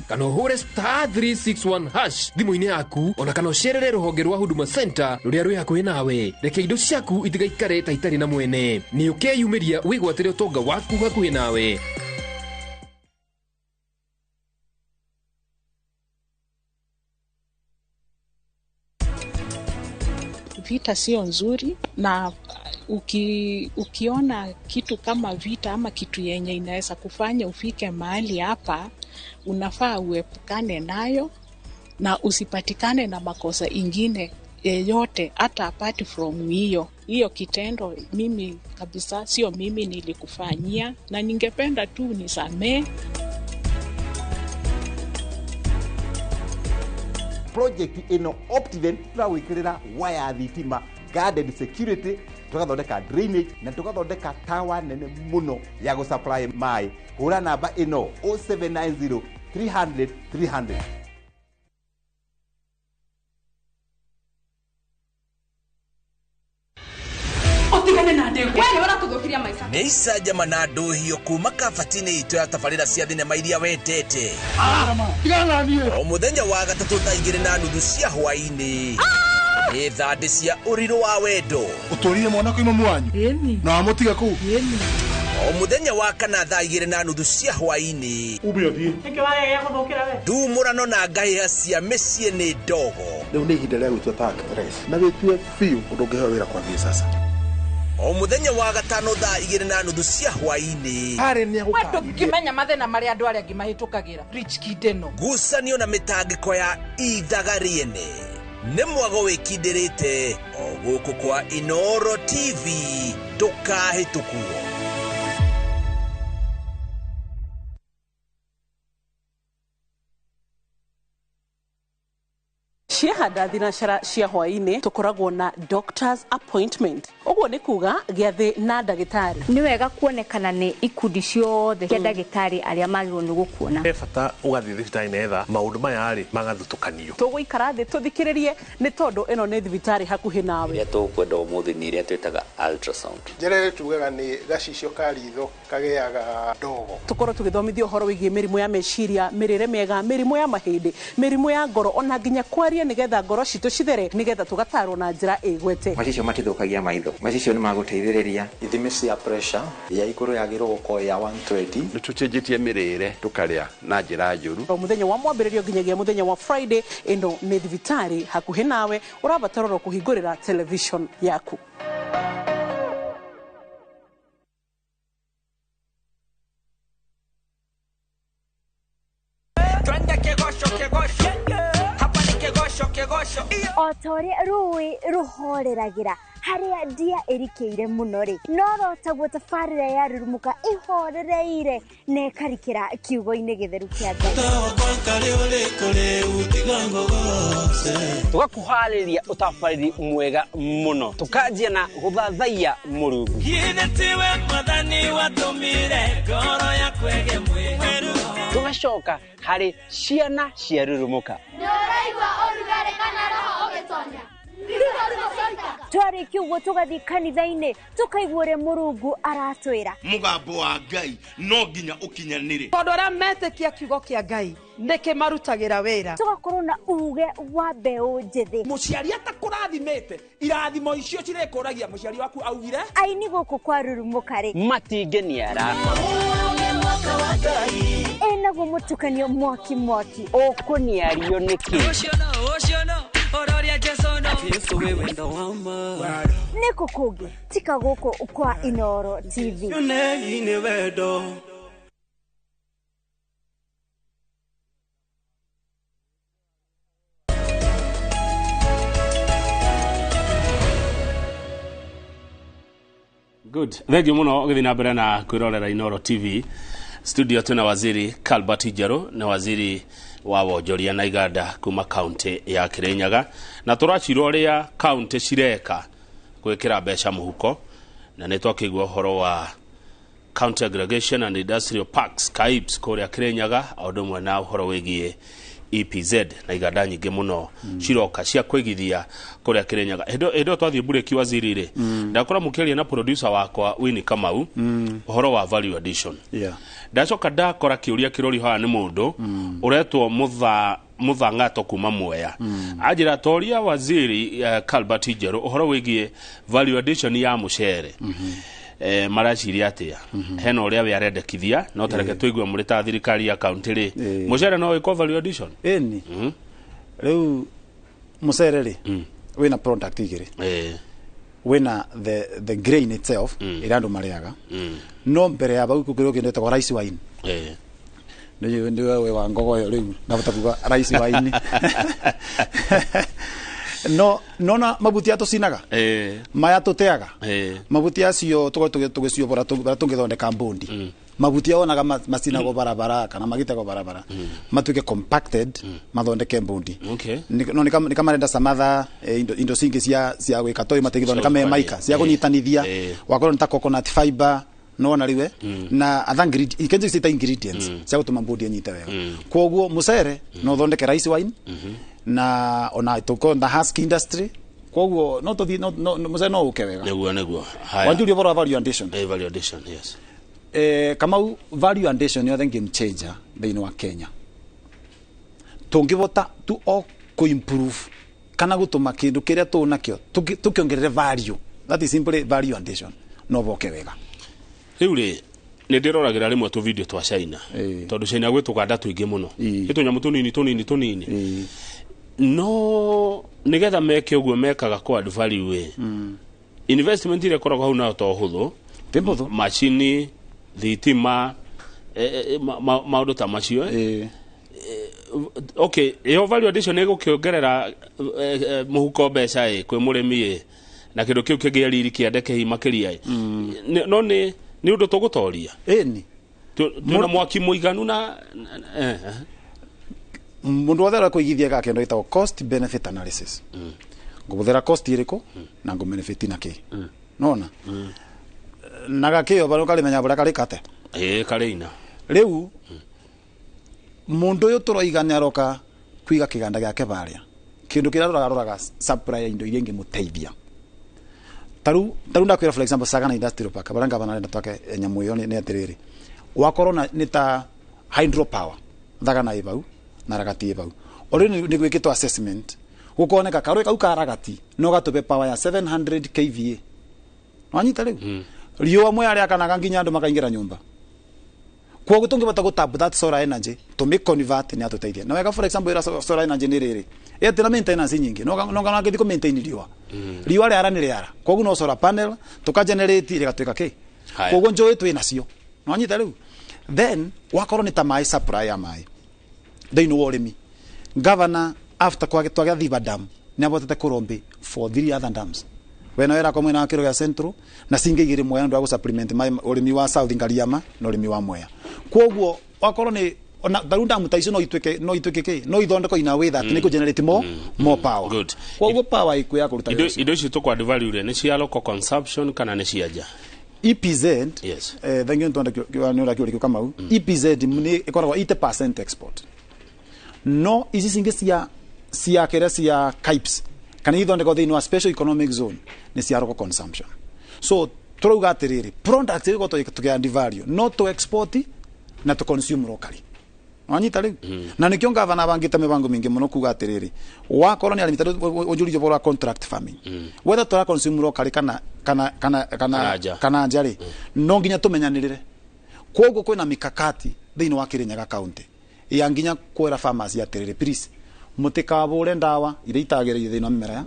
kana ũhũre *361# thimũ-inĩ yaku, ona kana ũcerere rũhonge rwa Huduma Center rũrĩa rwĩ hakuhĩ nawe. Reke indo ciaku itigaikare ta itarĩ na mwene. Nĩ ũkeyumĩria wĩgwatĩre ũtonga waku hakuhĩ nawe. Vita sio nzuri, na ukiona kitu kama vita ama kitu yenye inaweza kufanya ufike mahali hapa, unafaa uepukane nayo na usipatikane na makosa ingine yeyote hata apart from hiyo. Hiyo kitendo mimi kabisa sio mimi nilikufanyia, na ningependa tu nisamee. Project ino Optiven turawikirira waya thitima, guarded security, tugathondeka drainage na tugathondeka tower nene muno ya go supply mai. Hura namba ino 0790 300 300. Nĩ icanjama na ndũhio kuma kabati-inĩ itũ ya tabarĩra cia thinema iria wendete. O mũthenya wa gatatũ thaa 2:30 cia hwaĩ-inĩ nĩ thandĩ cia ũrirũ wa wendo. Ũtũrire mwana kwĩ mamu wanyu na wamũtiga kũu. O mũthenya wa kana thaa 2:30 cia hwaĩ-inĩ ndumũrano na ngahĩha cia mĩciĩ nĩ ndogo. Rĩu nĩ ihinda rĩa gwĩtua ta actress na wĩtue biũ ũndũ ũngĩheo wĩra kwambia sasa. O mũthenya wa gatano thaa 2:30 cia hwaĩ-inĩ ndũngĩmenya mathĩna marĩa andũ arĩa angĩ mahĩtũkagĩra. Rich Kid ĩno ngucanio na mĩtangĩko ya ithaga rĩene nĩ mwago wĩkindĩrĩte o gũkũ kwa Inooro TV, ndũkahĩtũkwo. Ciahanda thinacara cia hwaĩ-inĩ tũkoragwo na doctor's appointment. Ũguo nĩ kuga gĩathĩ na ndagĩtarĩ. Nĩ wega kuonekana nĩ ikundi ciothe cia ndagĩtarĩ arĩa magĩrĩirwo nĩ gũkuona. He bata ũgathiĩ thibitarĩ netha maũndũ maya rĩ magathutũkanio. Tũgũikara thĩ tũthikĩrĩrie nĩ tondũ ĩno nĩ thibitarĩ hakuhĩ nawe. Iria tũkwenda ũmũthĩ nĩ iria twĩtaga ultrasound. Njĩra ĩrĩa tugaga nĩ gacicio ka ritho kagĩaga ndogo. Tũkorwo tũgĩthomithio ũhoro wĩgiĩ mĩrimũ ya meciria, mĩrĩre mĩega, mĩrimũ ya mahĩndĩ, mĩrimũ ya ngoro, ona nginya kwaria nigetha ngoro citũ cithere, nigetha tũgatarwo na njĩra ĩgwete. Macicio matithũkagia maitho, macicio nĩ magũteithĩrĩria. Ithimi cia pressure ya igũrũ yagĩrĩirwo gũkorwo ya 120. Nĩ tũcenjetie mĩrĩre tũkarĩa na njĩra njũru. O mũthenya wa mwambĩrĩrio nginyagia mũthenya wa Friday, ĩno nĩ thibitarĩ hakuhĩ nawe, ũrabatara oro kũhingũrĩra television yaku. O ta ũrĩa rũĩ rũhoreragira harĩa ndia ĩrikĩire mũno rĩ, no rotaguo tabarĩra ya Rurumuka ĩhorereire na ĩkarikĩra kiugo-inĩ gĩtheru kĩa Ngai. Tũgakũharĩria ũtabarĩri mwega mũno, tũkanjia na gũthathaiya Mũrungu. Tũgacoka harĩ ciana cia Rurumuka. Twarĩkia ũguo tũgathiĩ kanitha-inĩ tũkaigua ũrĩa Mũrungu aratwĩra. Mũgambo wa Ngai no nginya ũkinyanĩre, tondũ arĩa metĩkia kiugo kĩa Ngai nĩkĩmarutagĩra wĩra. Tũgakorwo na uge wa mbeũ njĩthĩ. Mũciari atakũrathimĩte, irathimo icio cirĩkũragia mũciari waku augire. Aini gũkũ kwa Rurumuka rĩ matingĩniara ĩnaguo mũtukanio mwaki mwaki. Ũkũniario nĩkĩ? Nĩkũ kũngĩ tika gũkũ kwa Inooro TV. Good. Thank you muno ũgĩthiĩ na mbere na kwĩrorera Inooro TV. Studio tuna waziri Calbert Njeru na waziri wa wonjoria na iganda kuma kaunti ya Kirinyaga, na tũracirwo ũrĩa kaunti cireka gwĩkĩra mbeca mũhuko Na nĩ twakĩigua ũhoro wa County Aggregation and Industrial Parks KAIPS kũrĩa Kirinyaga, o ũndũ ũmwe na ũhoro wĩgiĩ EPZ na iganda nyingĩ mũno ciroka cia kwĩgithia kũrĩa Kirinyaga. Hĩndĩ ĩyo twathiĩ bureki waziri rĩ, ndakora mũkĩaria na producer wakwa Winnie Kamau ũhoro wa value addition. Ndacoka ndakora kĩũria kĩrorio haha nĩ mũndũ ũretwo Mũthang'ato kuma Mwea. Anjĩra toria waziri Calbert Njerũ ũhoro wĩgiĩ value addition ya mũcere. Maraciria atia hena ũrĩa we arendekithia no tareke tũigue mũrĩ ta thirikari ya county rĩ, mũcere no wĩkwo value addition? Ĩni rĩu mũcere rĩ wĩna product igĩrĩ, wĩna the grain itself ĩrĩa andũ marĩaga, no mbere ya bau kũrĩ kĩndũ gĩtagwo rice wine. Nĩ wewe wa ngogoyo rĩu ndabota kuga rice wine no nona mabuti atũcinaga maya tũteaga mabuti acio tũgĩciobora tũngĩthondeka mbundi mabuti onaga macinagwo barabara kana magitagwo barabara matuĩke compacted mathondeke mbundi. No nĩ kamarenda samatha indo cingĩ cia gwĩka toĩ matigithondeka me maika cia kũnyitanithia wakorwo nĩ ta coconut fiber no na riwe na other ingredients cita ingredients cia gũtũma mbundi ĩnyite wega. Kwoguo mũcere no ũthondeke rice wine na ona tuko na husk industry, kwoguo no tuthi no mũcere no ũke wega. Nĩguo haya wanjuria ũhoro wa value addition. Value addition, yes. Kamau, value addition nĩ game changer thĩinĩ wa Kenya. Tũngĩbota tu o kũ-improve kana gũtũma kĩndũ kĩrĩa tũnakĩo tũkĩongerere value, that is simply value addition, no boke wega. Rĩu rĩ nĩ ndĩroragĩra rĩmwe tũ video twa China, tondũ China gwĩ tũganda tũingĩ mũno, nĩ tũnyamũ tũnini tũnini tũnini, no nĩgetha meke ũguo mekaga kũ add value investment ĩrĩa ĩkoragwo hau nayo to hũthũ, macini, thitima, maũndũ ta macio. Okay, ĩyo value addition ĩgũkĩongerera mũhuko mbeca kwĩ mũrĩmi na kĩndũ kĩu kĩgĩe riri kĩandeke hihi makĩria, no nĩ ũndũ tũgũtoria. Ĩni twĩna mwaki mũiganu na mũndũ wothe ũrĩa kũigithia ga kĩndũ gĩtagwo cost benefit analysis. Ngũbũthĩra cost ĩrĩkũ na ngũbenefit na kĩ, nona na gakĩo baro karimenya bũrĩa karĩ kate karĩ ina. Rĩu mũndũ ũyũ tũroiga nĩ aroka kũiga kĩganda gĩake barĩa, kĩndũ kĩrĩa aroraga supply ya indo iria ingĩmũteithia. Taru ndakwĩra for example Sagana Industrial Park barĩa ngavana arenda twake nyamũ ĩyo nĩ atĩrĩrĩ, wakorwo nĩ ta hydropower Thagana ĩ bau na Ragati ĩ bau, already nĩ gwĩkĩtwo assessment gũkoneka karũĩ kau ka Ragati no gatũbe power ya 700 kVA. Wanyita rĩu riũa mwe arĩa akanaga nginya andũ makaingĩra nyũmba. Kwoguo tũngĩbota gũ tap that solar energy tũmĩ convert nĩ atũteithia na wega. For example ĩra solar energy nĩ rĩrĩ ĩtĩna maintenance nyingĩ, no ngangĩthiĩ kũ maintain riũa riũa rĩara nĩ rĩara, kwoguo no solar panel tũka generate rĩgatuĩka kĩ, kwoguo njũĩ twĩ nacio. Wanyita rĩu then wakorwo nĩ ta maĩ supply ya maĩ thĩinĩ wa ũrĩmi, governor after twagĩa Thiba Dam nĩ abotete kũrombe for 3 other dams wena wera kwa mwena wa Kĩrũ gĩa Central na cingĩ igĩrĩ Mwea nĩ ũndũ wa gũ-supplement ũrĩmi wa South Ngariama na ũrĩmi wa Mwea. Kwoguo wakorwo nĩ ona taru damu ta icio no ituĩke kĩ, no ithondekwo in a way that nĩ kũ generate more power. Good. Kwoguo power ĩkuo ya kũruta wĩra ũcio. Indo icio tũkũ add value rĩ nĩ cia local consumption kana nĩ cia nja? EPZ, yes. Thank you nĩ ũrĩa kĩũria Kamau. EPZ nĩ ĩkoragwo 80% export, no ici cingĩ cia kĩrĩa cia KAIPS kana ithondekwo thĩinĩ wa special economic zone nĩ cia local consumption. So tũrauga atĩrĩrĩ, product ĩrĩko tũkĩ add value no to export na to consume locally. Wanyita rĩu na nĩkĩo ngavana bangĩte mĩbango mĩingĩ mũno kuga atĩrĩrĩ, wakorwo nĩ arĩmi tondũ ũnjũririe ũhoro wa contract farming, whether tũra consume locally kana nja rĩ, no nginya tũmenyanĩrĩre. Kwoguo kwĩna mikakati thĩinĩ wa Kirinyaga county ya nginya kwĩra farmers atĩrĩrĩ, please mũtikabũre ndawa iria itagĩrĩire thĩinĩ wa mĩmera ya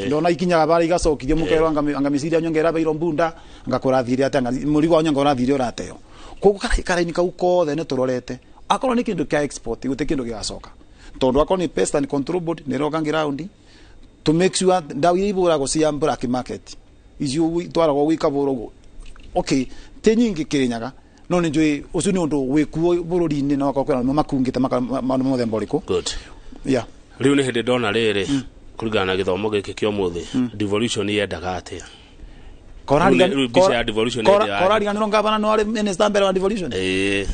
ndona ikinyaga bara igacokithio mũkerwo anga mĩciria yanyu anga ĩrabeirwo mbunda anga kũrathire atĩa anga mũrigo wanyu anga ũrathire ũrateo. Kwoguo karaini kau kothe nĩ tũrorete, akorwo nĩ kĩndũ kĩa export gũtirĩ kĩndũ gĩgacoka, tondũ akorwo nĩ Pest and Control Board nĩ ĩroka ground to make sure ndawa iria ibũragwo cia black market icio itwaragwo gwĩkabũrwo ũguo, okay ti nyingĩ Kirinyaga, no nĩ njũĩ ũcio nĩ ũndũ wĩkuo bũrũri-inĩ na wakorwo kwĩna makungĩte maũndũ mũthemba ũrĩkũ. Good. Yeah. Rĩu nĩ hĩndĩ ndona rĩrĩ kũringana na gĩthomo gĩkĩ kĩa ũmũthĩ, devolution yendaga atĩa? Mbica ya devolution korariganirwo ngavana no arĩ minister mbere wa devolution.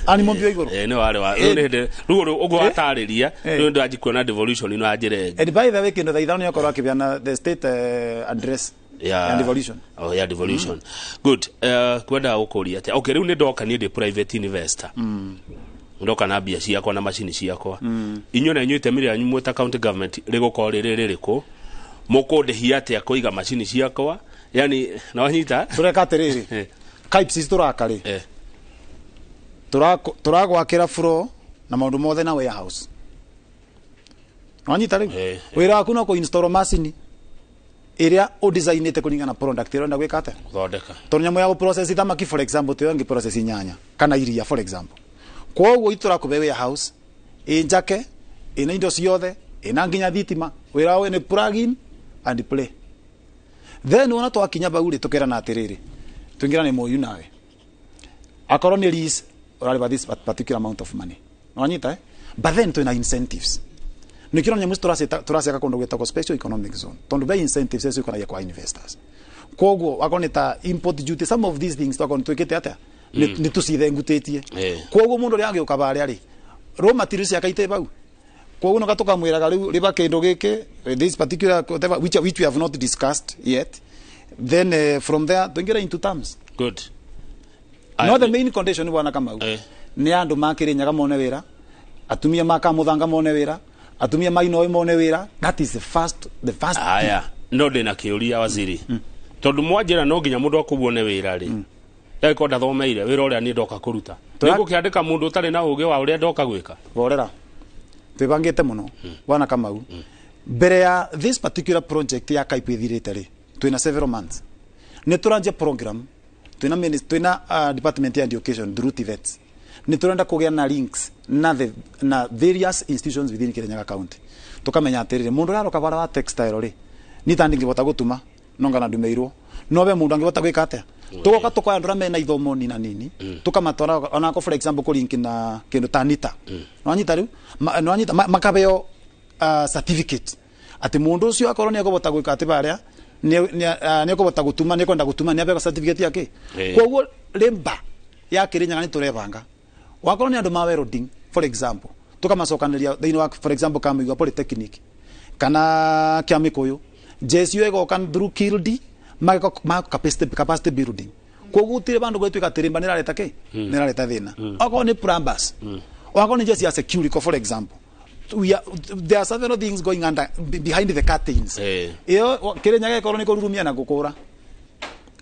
Ani mombio igũrũ. Nĩ warĩ wa rĩu nĩ hĩndĩ rĩu ũguo watarĩria rĩu ndĩranji kuona devolution ino ya njĩra ĩngĩ. And by the way kĩndũ thaa ithano nĩakorwo akĩbeana the state address ya devolution. Oh, ya devolution. Good. Kwenda gũkũria atĩa? Okay, rĩu nĩ ndoka niĩ ndĩ private investor. Ndoka na mbia ciakwa na macini ciakwa. Inyuĩ na inyuĩ itemi rĩanyu mwĩ ta county government rĩgũkorwo rĩrĩ rĩrĩkũ? Mũkũndĩhia atĩa kũiga macini ciakwa? Yani nawanyita tureka atiriri KIPS turaka ri turagwakira floor na maundu mothe na warehouse wanyita riu wira waku no ku install macini iria u designite kuringana product iria urenda gwika atia guthondeka tondu nyamu ya process thamaki for example tiyo ngi process nyanya kana iria for example koguo iturakube warehouse injake ina indo ciothe ina nginya thitima wira we ni plug in and play. Then wona twakinya bau ri tukerana atiriri twingirane moyu nawe akorwo ni lease urariba this particular amount of money wanyita but then twina incentives nikiro nyamu turaceka kundu gwitagwo special economic zone tondu be incentives ecio ikonagia kwa investors koguo akorwo ni ta import duty some of these things twakorwo twikite atia ni tucithengutĩtie koguo mundu uria angiuka baria ri raw materials yakaite bau koguo no gatukamwiraga riu riba kindu giki this particular whatever which we have not discussed yet then from there tuingira into terms. Good. No the main condition bwana Kamau ni andu makirinyaga mone wira atumia makamuthanga mone wira atumia mainoi mone wira. That is the first aya no ndina kiuria waziri tondu mwanjira no nginya mundu akuone wira ri ndagiko ndathomeire wira uria ni ndoka kuruta nigukiandika mundu utari na ugi wa uria ndoka gwika borera twibangite muno bwana Kamau mbere ya this particular project ya KIPS ithirite ri twina several months ni turanjia program twina department ya education through TVET ni turenda kugia na links na various institutions within Kirinyaga County tukamenya atiriri mundu araroka bara wa textile ri ni ta ndingibota gutuma no ngana ndumeirwo no be mundu angibota gwika atia tugoka tukoya andu mena ithomo ni na nini tukamatwara onako for example kurinki na kindu ta nita no anyita riu no anyita makabeo certificate ati mundu ucio akorwo ni ekubota gwika ati baria ni ekubota gutuma ni ekwenda gutuma ni abeo certificate yake koguo limba ya Kirinyaga ni turebanga wakorwo ni andu ma welding for example tukamacokanĩria thĩinĩ wa for example Kamũigua Polytechnic kana kia Mĩkũyũ JSU ĩgoka through KILD ma capacity building koguo gũtirĩ bandũ gwĩtuĩka atĩ rĩmba nĩrareta kĩ nĩrareta thĩna okorwo nĩ plumbers okorwo nĩ jeshi ya security for example there are several things going under behind the curtains iyo Kirinyaga ĩkorwo nĩ kũrurumia na gũkũra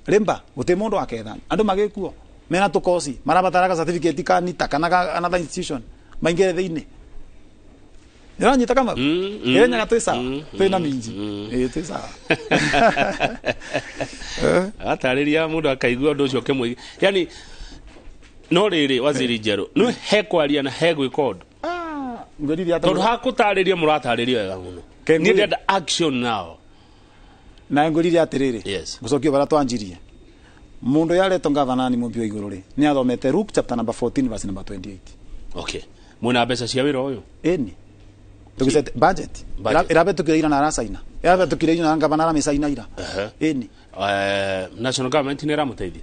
rĩmba gũtirĩ mũndũ aketha andũ magĩkuo mena tukosi marabataraga certificate ka NITA kana ka another institution maingere thiini niranyita kama Kirinyaga twĩ sawa twĩna minji twĩ sawa atarĩria mũndũ akaigua ũndũ ũcio ũkĩmũiga yani no rĩrĩ waziri Njerũ no he kwaria na he gwĩka ũndũ ngwĩrire tondũ hakũtarĩria mũratarĩria wega mũno niĩ ndĩrenda action now na ngwĩrire atĩrĩrĩ gũcokia barĩa twanjirie mundu yaretwo ngavana ni mubio iguru ri ni athomete Luke chapter number 14 verse number 28. Okay, mwina mbeca cia wira uyu eni tugicete budget irabetukire ira na aracaina irabetukire ira na ngavana aramicaina ira eni national government ni iramuteithia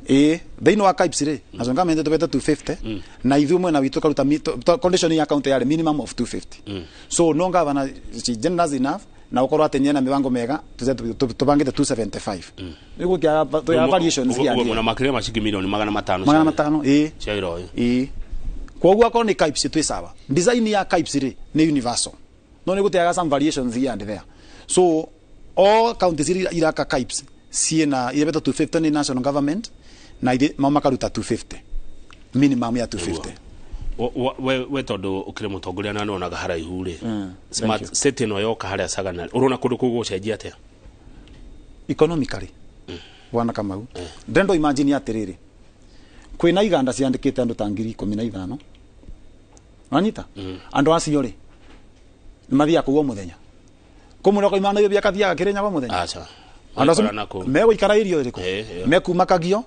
thiini wa KIPS ri national government tubete 250 na ithuĩ mwena witu karuta condition ya county yari minimum of 250 so no ngavana she generous enough na ukorwo ati nyena mibango mega tubangite 275 niguo kia to variations kia uguo na makiria macingi milioni 500 500 cia wira uyu koguo akorwo ni KIPS twi sawa design ya KIPS ri ni universal no ni gutiaga some variations here and there so all counties iraka KIPS ciena irebetwo 250 ni national government na mama karuta 250 minimum ya 250 we tondu ukire mutongoria na nonaga haraihu ri smart city no yoka haria Sagana urona kundu kuu gucenjia atia economically bwana Kamau ndendo imagine atiriri kwina iganda ciandikite andu ta 15,000 wanyita andu acio ri nimathiaga kuu o muthenya kumwe ko imana iyo biakathiaga Kirinyaga o muthenya acha andu acio megũikara irio iriku mekuma Kagio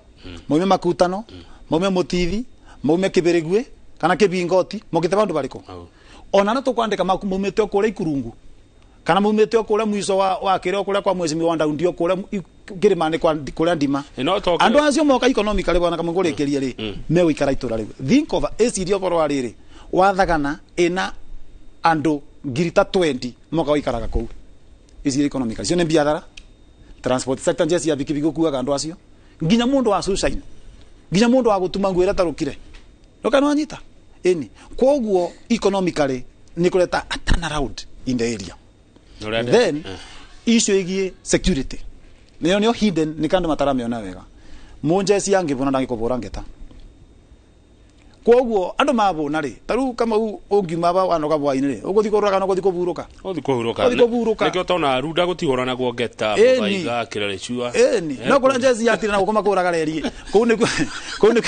maume Makutano maume Mutithi maume Kibirigwe kana Kibingoti mokite bandu bariko ona no tukwandika maumite kuria Ikurungu Kana mumite kũrĩa mwico wa kĩrĩa kũrĩa kwa mwecimi wa Ndaundi kũrĩa kĩrĩma-inĩ kwa kũrĩa ndima. Andũ acio moka economically bwana kamwe ngũrĩkĩrie rĩ megũikara itũra rĩu. Think of ĩciria ũhoro wa rĩrĩ wathagana ĩna andũ ngiri ta 20 moka gũikaraga kũu. Ĩciria economically cio nĩ biathara, transport sector njeci ya bikibiki gũkuaga andũ acio nginya mũndũ wa suicide, nginya mũndũ wa gũtuma nguo ĩrĩa tarũkire ndũkana wanyita ĩni. Koguo economically nĩ kũreta a turnaround in the area. Then issue ĩgiĩ security nĩyo nĩyo hidden nĩ kandũ mataramĩona wega. Mũnjeci angĩbũna ndangĩkũbũra ngeta. Koguo andũ mabũna rĩ ta rĩu Kamau ũngiuma ba wanoga bwainĩ rĩ ũgũthiĩ kũrora kana ũgũthiĩ kũburũka? Ũgũthiĩ kũhurũka. Ũgũthiĩ kũburũka. Nĩkĩo tona runda gũtihũranagwo ngeta mũthaiga kĩrere cua. Ĩni no kũrĩa njeci yatire na gũkũ makũraga reri kũu nĩ kũu nĩ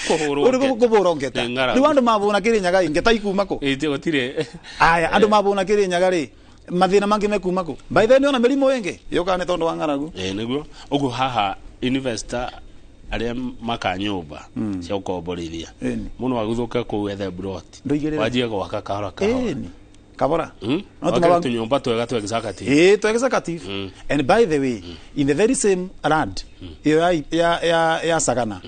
kũhũrwo ngeta. Rĩu andũ mabũna Kĩrĩnyaga ngeta ikuma kũ? Gũtirĩ. Aya andũ mabũna Kĩrĩnyaga rĩ mathĩna mangĩ mekuma kũ? By the way nĩona mĩrimũ ĩngĩ yũkaga nĩ tondũ wa ng'aragu. Ĩĩ nĩguo. Ũguo haha investor arĩa maka nyũmba cia gũkomborithia mũno agũthũke kũu ethe broti wanjie gwaka kahora kahora. Ĩni kabora no tũnyũmba twega twa executive. Ĩĩ twa executive. And by the way in the very same land ĩyo ya Sagana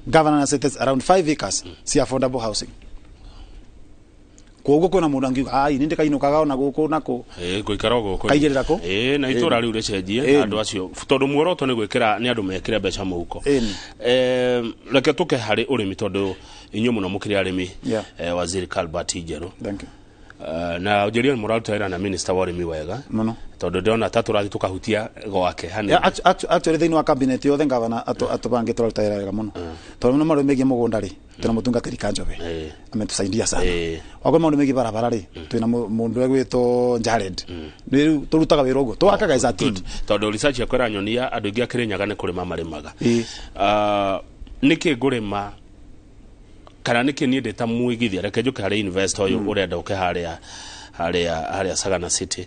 governor set around 5 acres cia affordable housing. Koguo kwĩna mũndũ angiuga ai nĩ ndĩkainũkaga ona gũkũ na kũ gũikara gũkũ kaigĩrĩra kũ na itũra rĩu rĩcenjie andũ acio tondũ muoroto nĩ gwĩkĩra nĩ andũ mekĩre mbeca mũhuko. Reke tũke harĩ ũrĩmi tondũ inyuĩ mũno mũkĩrĩ arĩmi. Waziri Albert Njeru, thank you. Na ũnjĩrie nĩ mũraruta wĩra na minister wa ũrĩmi wega mũno tondũ ndĩrona ta tũrathiĩ tũkahutia gwake hanini. Actually thĩinĩ wa cabinet yothe ngavana atũbangĩte tũraruta wĩra wega mũno tondũ mũno maũndũ megiĩ mũgũnda rĩ twĩna mũtungatĩri Kanjobe ametusaidia sana. Wakorwo maũndũ megiĩ barabara rĩ twĩna mũndũ egwĩtwo Jared. Rĩu tũrutaga wĩra ũguo twakaga as a team tondũ research yakwa ĩranyonia andũ aingĩ a Kĩrĩnyaga nĩ kũrĩma marĩmaga. Nĩkĩ ngũrĩma kana nĩkĩ niĩ ndĩ ta mũigithia? Reke njũke harĩ investor ũyũ ũrenda ũke harĩa Sagana City.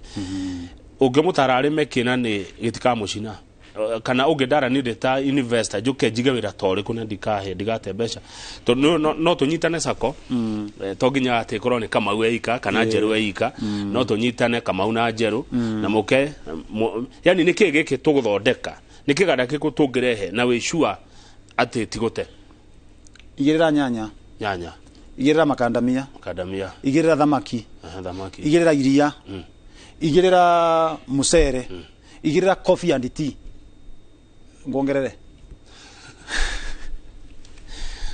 Ũngĩmũtara arĩme kĩ na nĩ gĩtikamũcina? Kana ũngĩndara niĩ ndĩ ta investor njũke njige wĩra ta ũrĩkũ na ndikahe ndigate mbeca? Tondũ no tũnyitane sacco, to nginya atĩ ĩkorwo nĩ Kamau eika kana Njeru eika, no tũnyitane Kamau na Njeru na mũke yani nĩkĩ gĩkĩ tũgũthondeka, nĩ kĩganda kĩkũ tũngĩrehe na wĩ sure atĩ tigũte? Igĩrĩra nyanya, igĩrĩra makandamia, igĩrĩra thamaki, igĩrĩra iria, igĩrĩra mucere, igĩrĩra coffee and tea. Nguongerere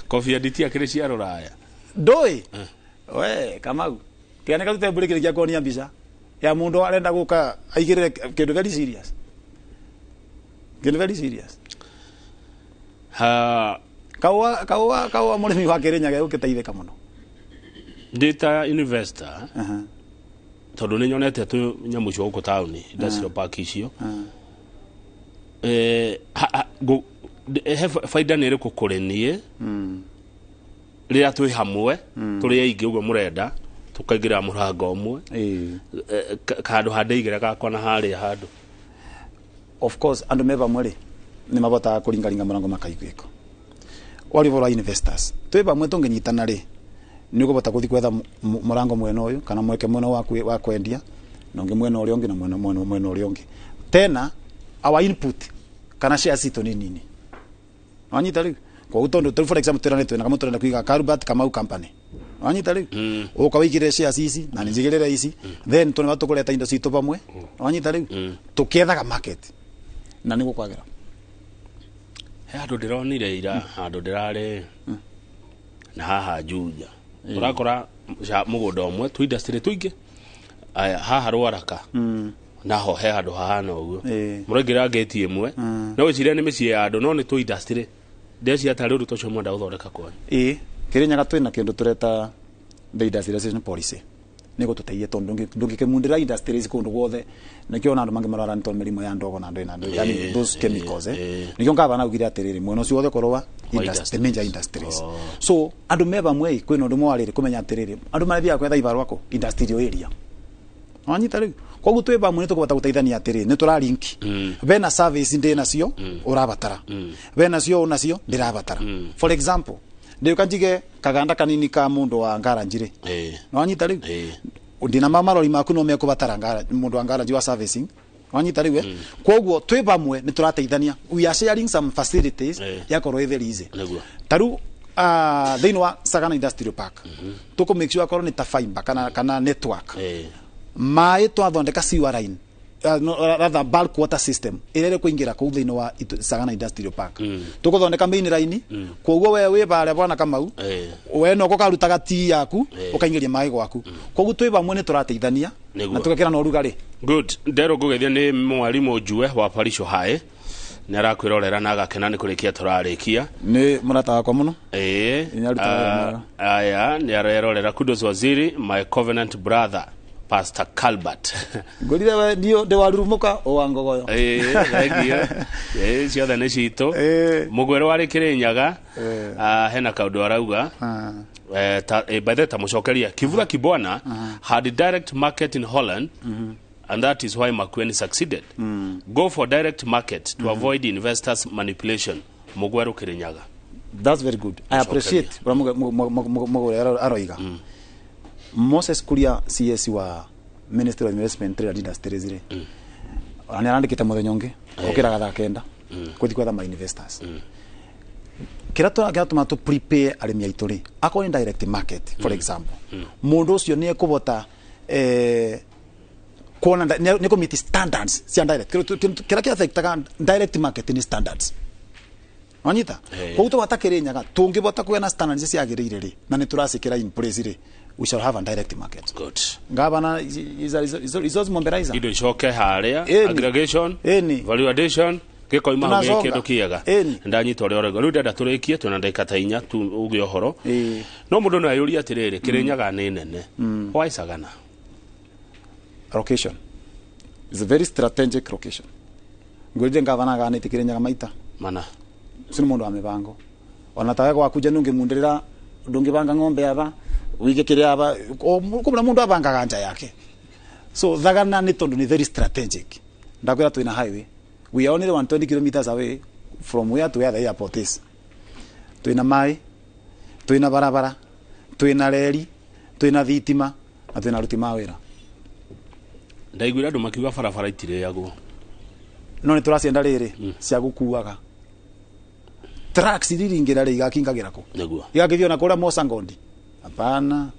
coffee and tea akĩrĩ cia rũraya ndũĩ we Kamau tiga nĩ tembũrĩ kĩrĩ gĩa kuonia mbica ya mũndũ arenda gũka aigĩrĩre kĩndũ very serious, kĩndũ very serious. Kaũa mũrĩmi wa Kĩrĩnyaga ũkĩteithĩka mũno. Ndĩ ta investor tondũ nĩ nyonete tũnyamũ icio gũkũ taũni industrial park icio he baida nĩ ĩrĩkũ kũrĩ niĩ rĩrĩa twĩ hamwe tũrĩ aingĩ ũguo mũrenda tũkaingĩra mũrango ũmwe handũ ha ndeigĩra gakwa na harĩa handũ? Of course andũ me vamwe rĩ nĩ mabotaga kũringaringa mũrango makaiguĩka. Wari bora investors twĩ vamwe tũngĩnyitana rĩ nĩ ũkũbota gũthiĩ gwetha mũrango mwena ũyũ kana mweke mwena wa kwendia na ũngĩ mwena ũrĩa ũngĩ na mwena ũrĩa ũngĩ. Tena our input kana shares citũ nĩ nini. Wanyita rĩu? Koguo tondũ for example twĩrane twĩna kamwe tũrenda kũiga Karubert Kamau company. Wanyita rĩu? Ũka wĩigĩrĩre shares ici na nĩ njigĩrĩre ici then tũneba tũkũreta indo citũ vamwe. Wanyita rĩu? Tũkĩethaga market na nĩguo kwagĩra. He handũ ndĩronire ira handũ ndĩrarĩ na haha Juja tũrakora mũgũnda ũmwe tũ industry tũingĩ aya haha Rwaraka naho he handũ hahana ũguo mũraingĩra ngĩti ĩmwe no wĩcirie nĩ mĩciĩ ya andũ no nĩ tũ industry ndeciria tarĩ ũndũ ta ũcio mwenda gũthondeka kwanyu. Ĩĩ Kĩrĩnyaga twĩna kĩndũ tũreta the industrialization policy nĩ gũtũteithia tondũ ndũngĩkĩmundĩra industries kũndũ guothe nĩkĩo ona andũ mangĩ marwara nĩ tondũ mĩrimũ ya ndogo na ndũ na ndũ yani those chemicals nĩkĩo ngavana augire atĩrĩrĩ mwena ũcio wothe ũkorwo wa the major industries. So andũ me vamwe kwĩna ũndũ mwarĩrĩ kũmenya atĩrĩrĩ andũ marathiaga kwetha ibarũa kũ industrial area. Wanyita rĩu? Koguo twĩ vamwe nĩ tũkũbota gũteithania atĩrĩrĩ nĩ tũra link bena service ndĩ nacio ũrabatara bena cio ũnacio ndĩrabatara. For example ndĩũka njige kaganda kanini ka mũndũ wa ngaranji rĩ, nĩwanyita rĩu? Ndina ma marori maku no mekubatara ngara mundu wa ngaraji wa servicing wanyita riwe. Koguo twi bamwe ni turateithania, we are sharing some facilities yakorwo very easy. Taru thiini wa Sagana Industrial Park tuko make sure akorwo ni ta fiber kana network mai twathondeka sewer line, no, rather bulk water system ĩrĩa ĩkũingĩra kũu thĩinĩ wa Sagana Industrial Park. Tũkũthondeka main line, koguo we wĩ barĩa bwana Kamau, we no ũkarutaga tii yaku ũkaingĩria maĩ gwaku. Koguo twĩ bamwe nĩ tũrateithania na tũgekĩra na ũrugarĩ. Good. Ndero ngũgeithio nĩ mwarimũ Njue wa Parisho High, nĩ arakwĩrorera na agakena nĩ kũrĩkia tũrarĩkia. Nĩ mũrata wakwa mũno. Aya nĩ arerorera. Kudos Waziri, my covenant brother Pastor Calbert. Ngorire we ndio ndi warurumuka o wa ngogoyo. Thank you. Ciothe nĩ citũ. Mũgwero wa Kĩrĩnyaga hena kaũndũ arauga. By the tamucokeria Kivula Kibwana had a direct market in Holland, and that is why Makueni succeeded. Go for direct market to avoid investors manipulation. Mugweru Kirinyaga. That's very good. I appreciate Mugweru aroiga. Moses Kuria CS wa Ministry of Investment, Trade and Industries ri. Ani arandikite muthenya ungi ukiraga thaa 9 kuthi kwetha ma investors. Kira tuma tu prepare arimi aitu ri akorwo ni direct market, for example, mundu ucio ni ekubota kuona ni komiti standards cia direct. Kira kia affectaga direct market ni standards wanyita. Koguo twata Kirinyaga tungibota kuona na standards ciagirire ri na ni turacikira in place ri, we shall have a direct market. Good. Gavana is a resource mobilizer. Indo icoke haria aggregation, value addition, gikoima hau kindu kiega. Ndanyita uria urauga. Riu ndenda turikie twina ndagika ta 4 tu uge uhoro. No mundu no ayurie atiriri, Kirinyaga ni nene. Why Sagana? Location. It's a very strategic location. Ngorire gavana ganite Kirinyaga maita. Mana. Sini mundu wa mibango. Ona tawe gwaku nungimundirira ndungibanga ng'ombe aba wige kiria aba kumura mundu abangaga nja yake. So Thagana ni tondu ni very strategic. Ndakwira twina highway. We are only 120 kilometers away from where to where the airport is. Twina mai, twina barabara, twina reri, twina thitima na twina aruti ma wira. Ndaiguire andu makiuga barabara itirĩagwo. No nĩ tũracienda rĩrĩ cia gũkuaga. Trucks iringĩra rĩ igakingagira kũ? Nĩguo. Igakithio na kũrĩa Mosangondi. Hapana.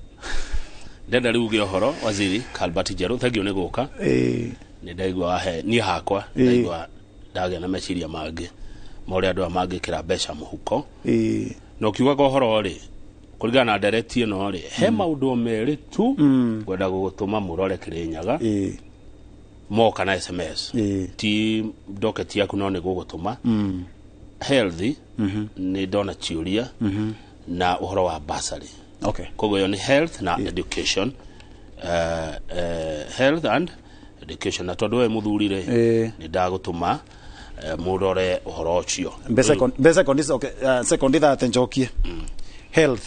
Ndenda rĩu uge ũhoro Waziri Calbert Njeru, thank you nĩ gũka. Nĩ ndaigua wahe niĩ hakwa ndaigua ndagĩa na meciria mangĩ ma ũrĩa andũ aya mangĩkĩra mbeca mũhuko. Na ũkiugaga ũhoro rĩ kũringana na ndereti ĩno rĩ he maũndũ merĩ tu ngwenda gũgũtũma mũrore Kirinyaga moka na SMS ti docket yaku no nĩ gũgũtũma. Healthy nĩ ndona ciũria na ũhoro wa bursary. Okay. Koguo ĩyo nĩ health na education. Health and education na tondu we muthuri rĩ nĩ ndagũtũma mũrore ũhoro ũcio. Mbeca okay, sekondi thate njokie. Health.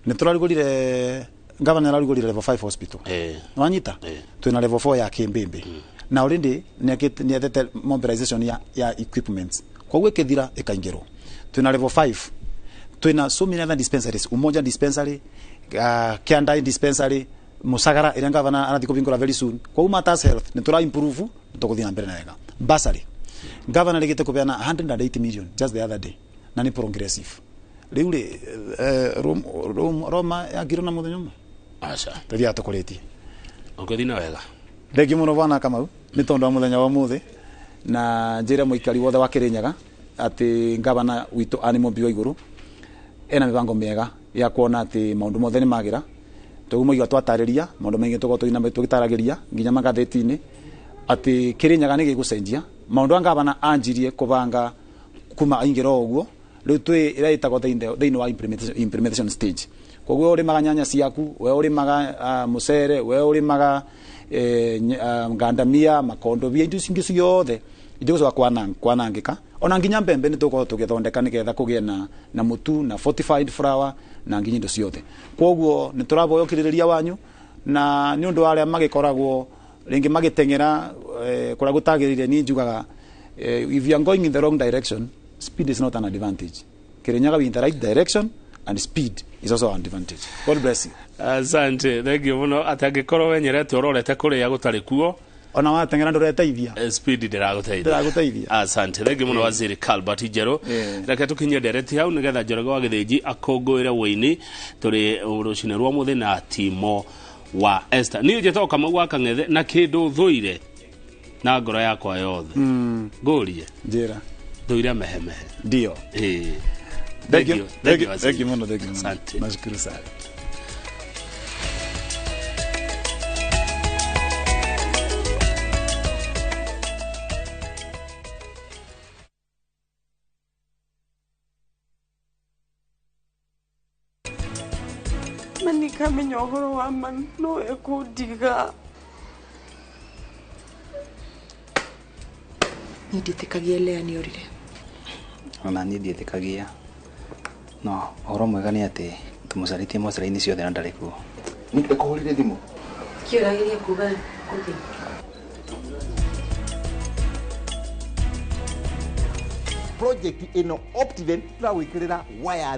Nĩ tũrarugũrire governor ararugũrire level 5 hospital. Wanyita? Twina level 4 ya Kimbimbi. Na already nĩ ethete mobilization ya equipments. Koguo ĩkĩthira ĩkaingĩrwo. Twina level 5. Twina so many other dispensaries, Umoja dispensary, Kiandai dispensary, Musagara ĩrĩa governor arathi kũhingũra very soon. Koguo matters health nĩ tũra improve tũgũthiĩ na mbere na wega. Bursary. Governor rĩgĩte kũbeana 180 million just the other day na nĩ progressive. Rĩu rĩ Roma yangirwo na mũthenya ũmwe. Aca. Tũthiaga tũkũrĩtie. Ũngĩthiĩ na wega. Thengiũ mũno bwana Kamau nĩ tondũ wa mũthenya wa ũmũthĩ na njĩre mũikari wothe wa Kirinyaga atĩ gavana witũ Anne Mũmbi wa Igũrũ ena mibango miega ya kuona ati maundu mothe ni magira toguo moiga twatarĩria maundu maingi tugo tuina tugitaragiria nginya magatheti-inĩ ati Kirinyaga nĩ gĩgũcenjia maundu a gavana anjirie kubanga kuma aingĩra ũguo rĩu twĩ ĩrĩa ĩtagwo thĩinĩ wa implementation stage. Koguo ũrĩmaga nyanya ciaku, we ũrĩmaga mũcere, we ũrĩmaga ngandamia, makondobia, indo icio ingĩ ciothe itigũcoka kwanangĩka. Ona nginya mbembe nĩ tũgũkorwo tũgĩthondeka nĩgetha kũgĩe na mũtu na fortified flour na nginya indo ciothe. Koguo nĩ tũravoya ũkirĩrĩria wanyu na nĩ ũndũ wa arĩa magĩkoragwo rĩngĩ magĩteng'era kũrĩa gũtagĩrĩire, niĩ njugaga if you are going in the wrong direction, speed is not an advantage. Kirinyaga we in the right direction And speed is also an advantage. God bless you. Asante, thank you muno. Atĩ angĩkorwo wenyerete ũrorete kũrĩa gũtarĩ kuo, ona wateng'era ndũreteithia. Speed ndĩragũteithia. Ndĩragũteithia. Asante, thank you muno, Waziri Calbert Njerũ. Reke tũkinyie ndereti hau nĩgetha Njoroge wa Gĩthĩnji akũngũĩre wũini. Tũrĩ rũcinĩ rwa mũthĩ na Timo wa Esther. Niĩ njĩtagwo Kamau wa Kang'ethe, na kĩndũ thũire na ngoro yakwa yothe, ngũrie. Njĩra. Thũire mehemehe. Ndio. Ĩĩ. Thank you. Thank you. Thank you. Thank you muno, thank you muno. Asante. Nashukuru sana. Manikamenya ũhoro wa mami no ekũndiga. Niĩ ndiĩtĩkagia Lea nĩorire. Ona niĩ ndiĩtĩkagia, no ũhoro mwega nĩ atĩ tũmũcarĩtie mocarĩ-inĩ ciothe na ndarĩ kuo. Nĩ kũhũrire thimũ. Kĩ ũrageria kuga gũthiĩ? Project ĩno Optiven tũragwĩkĩrĩra waya.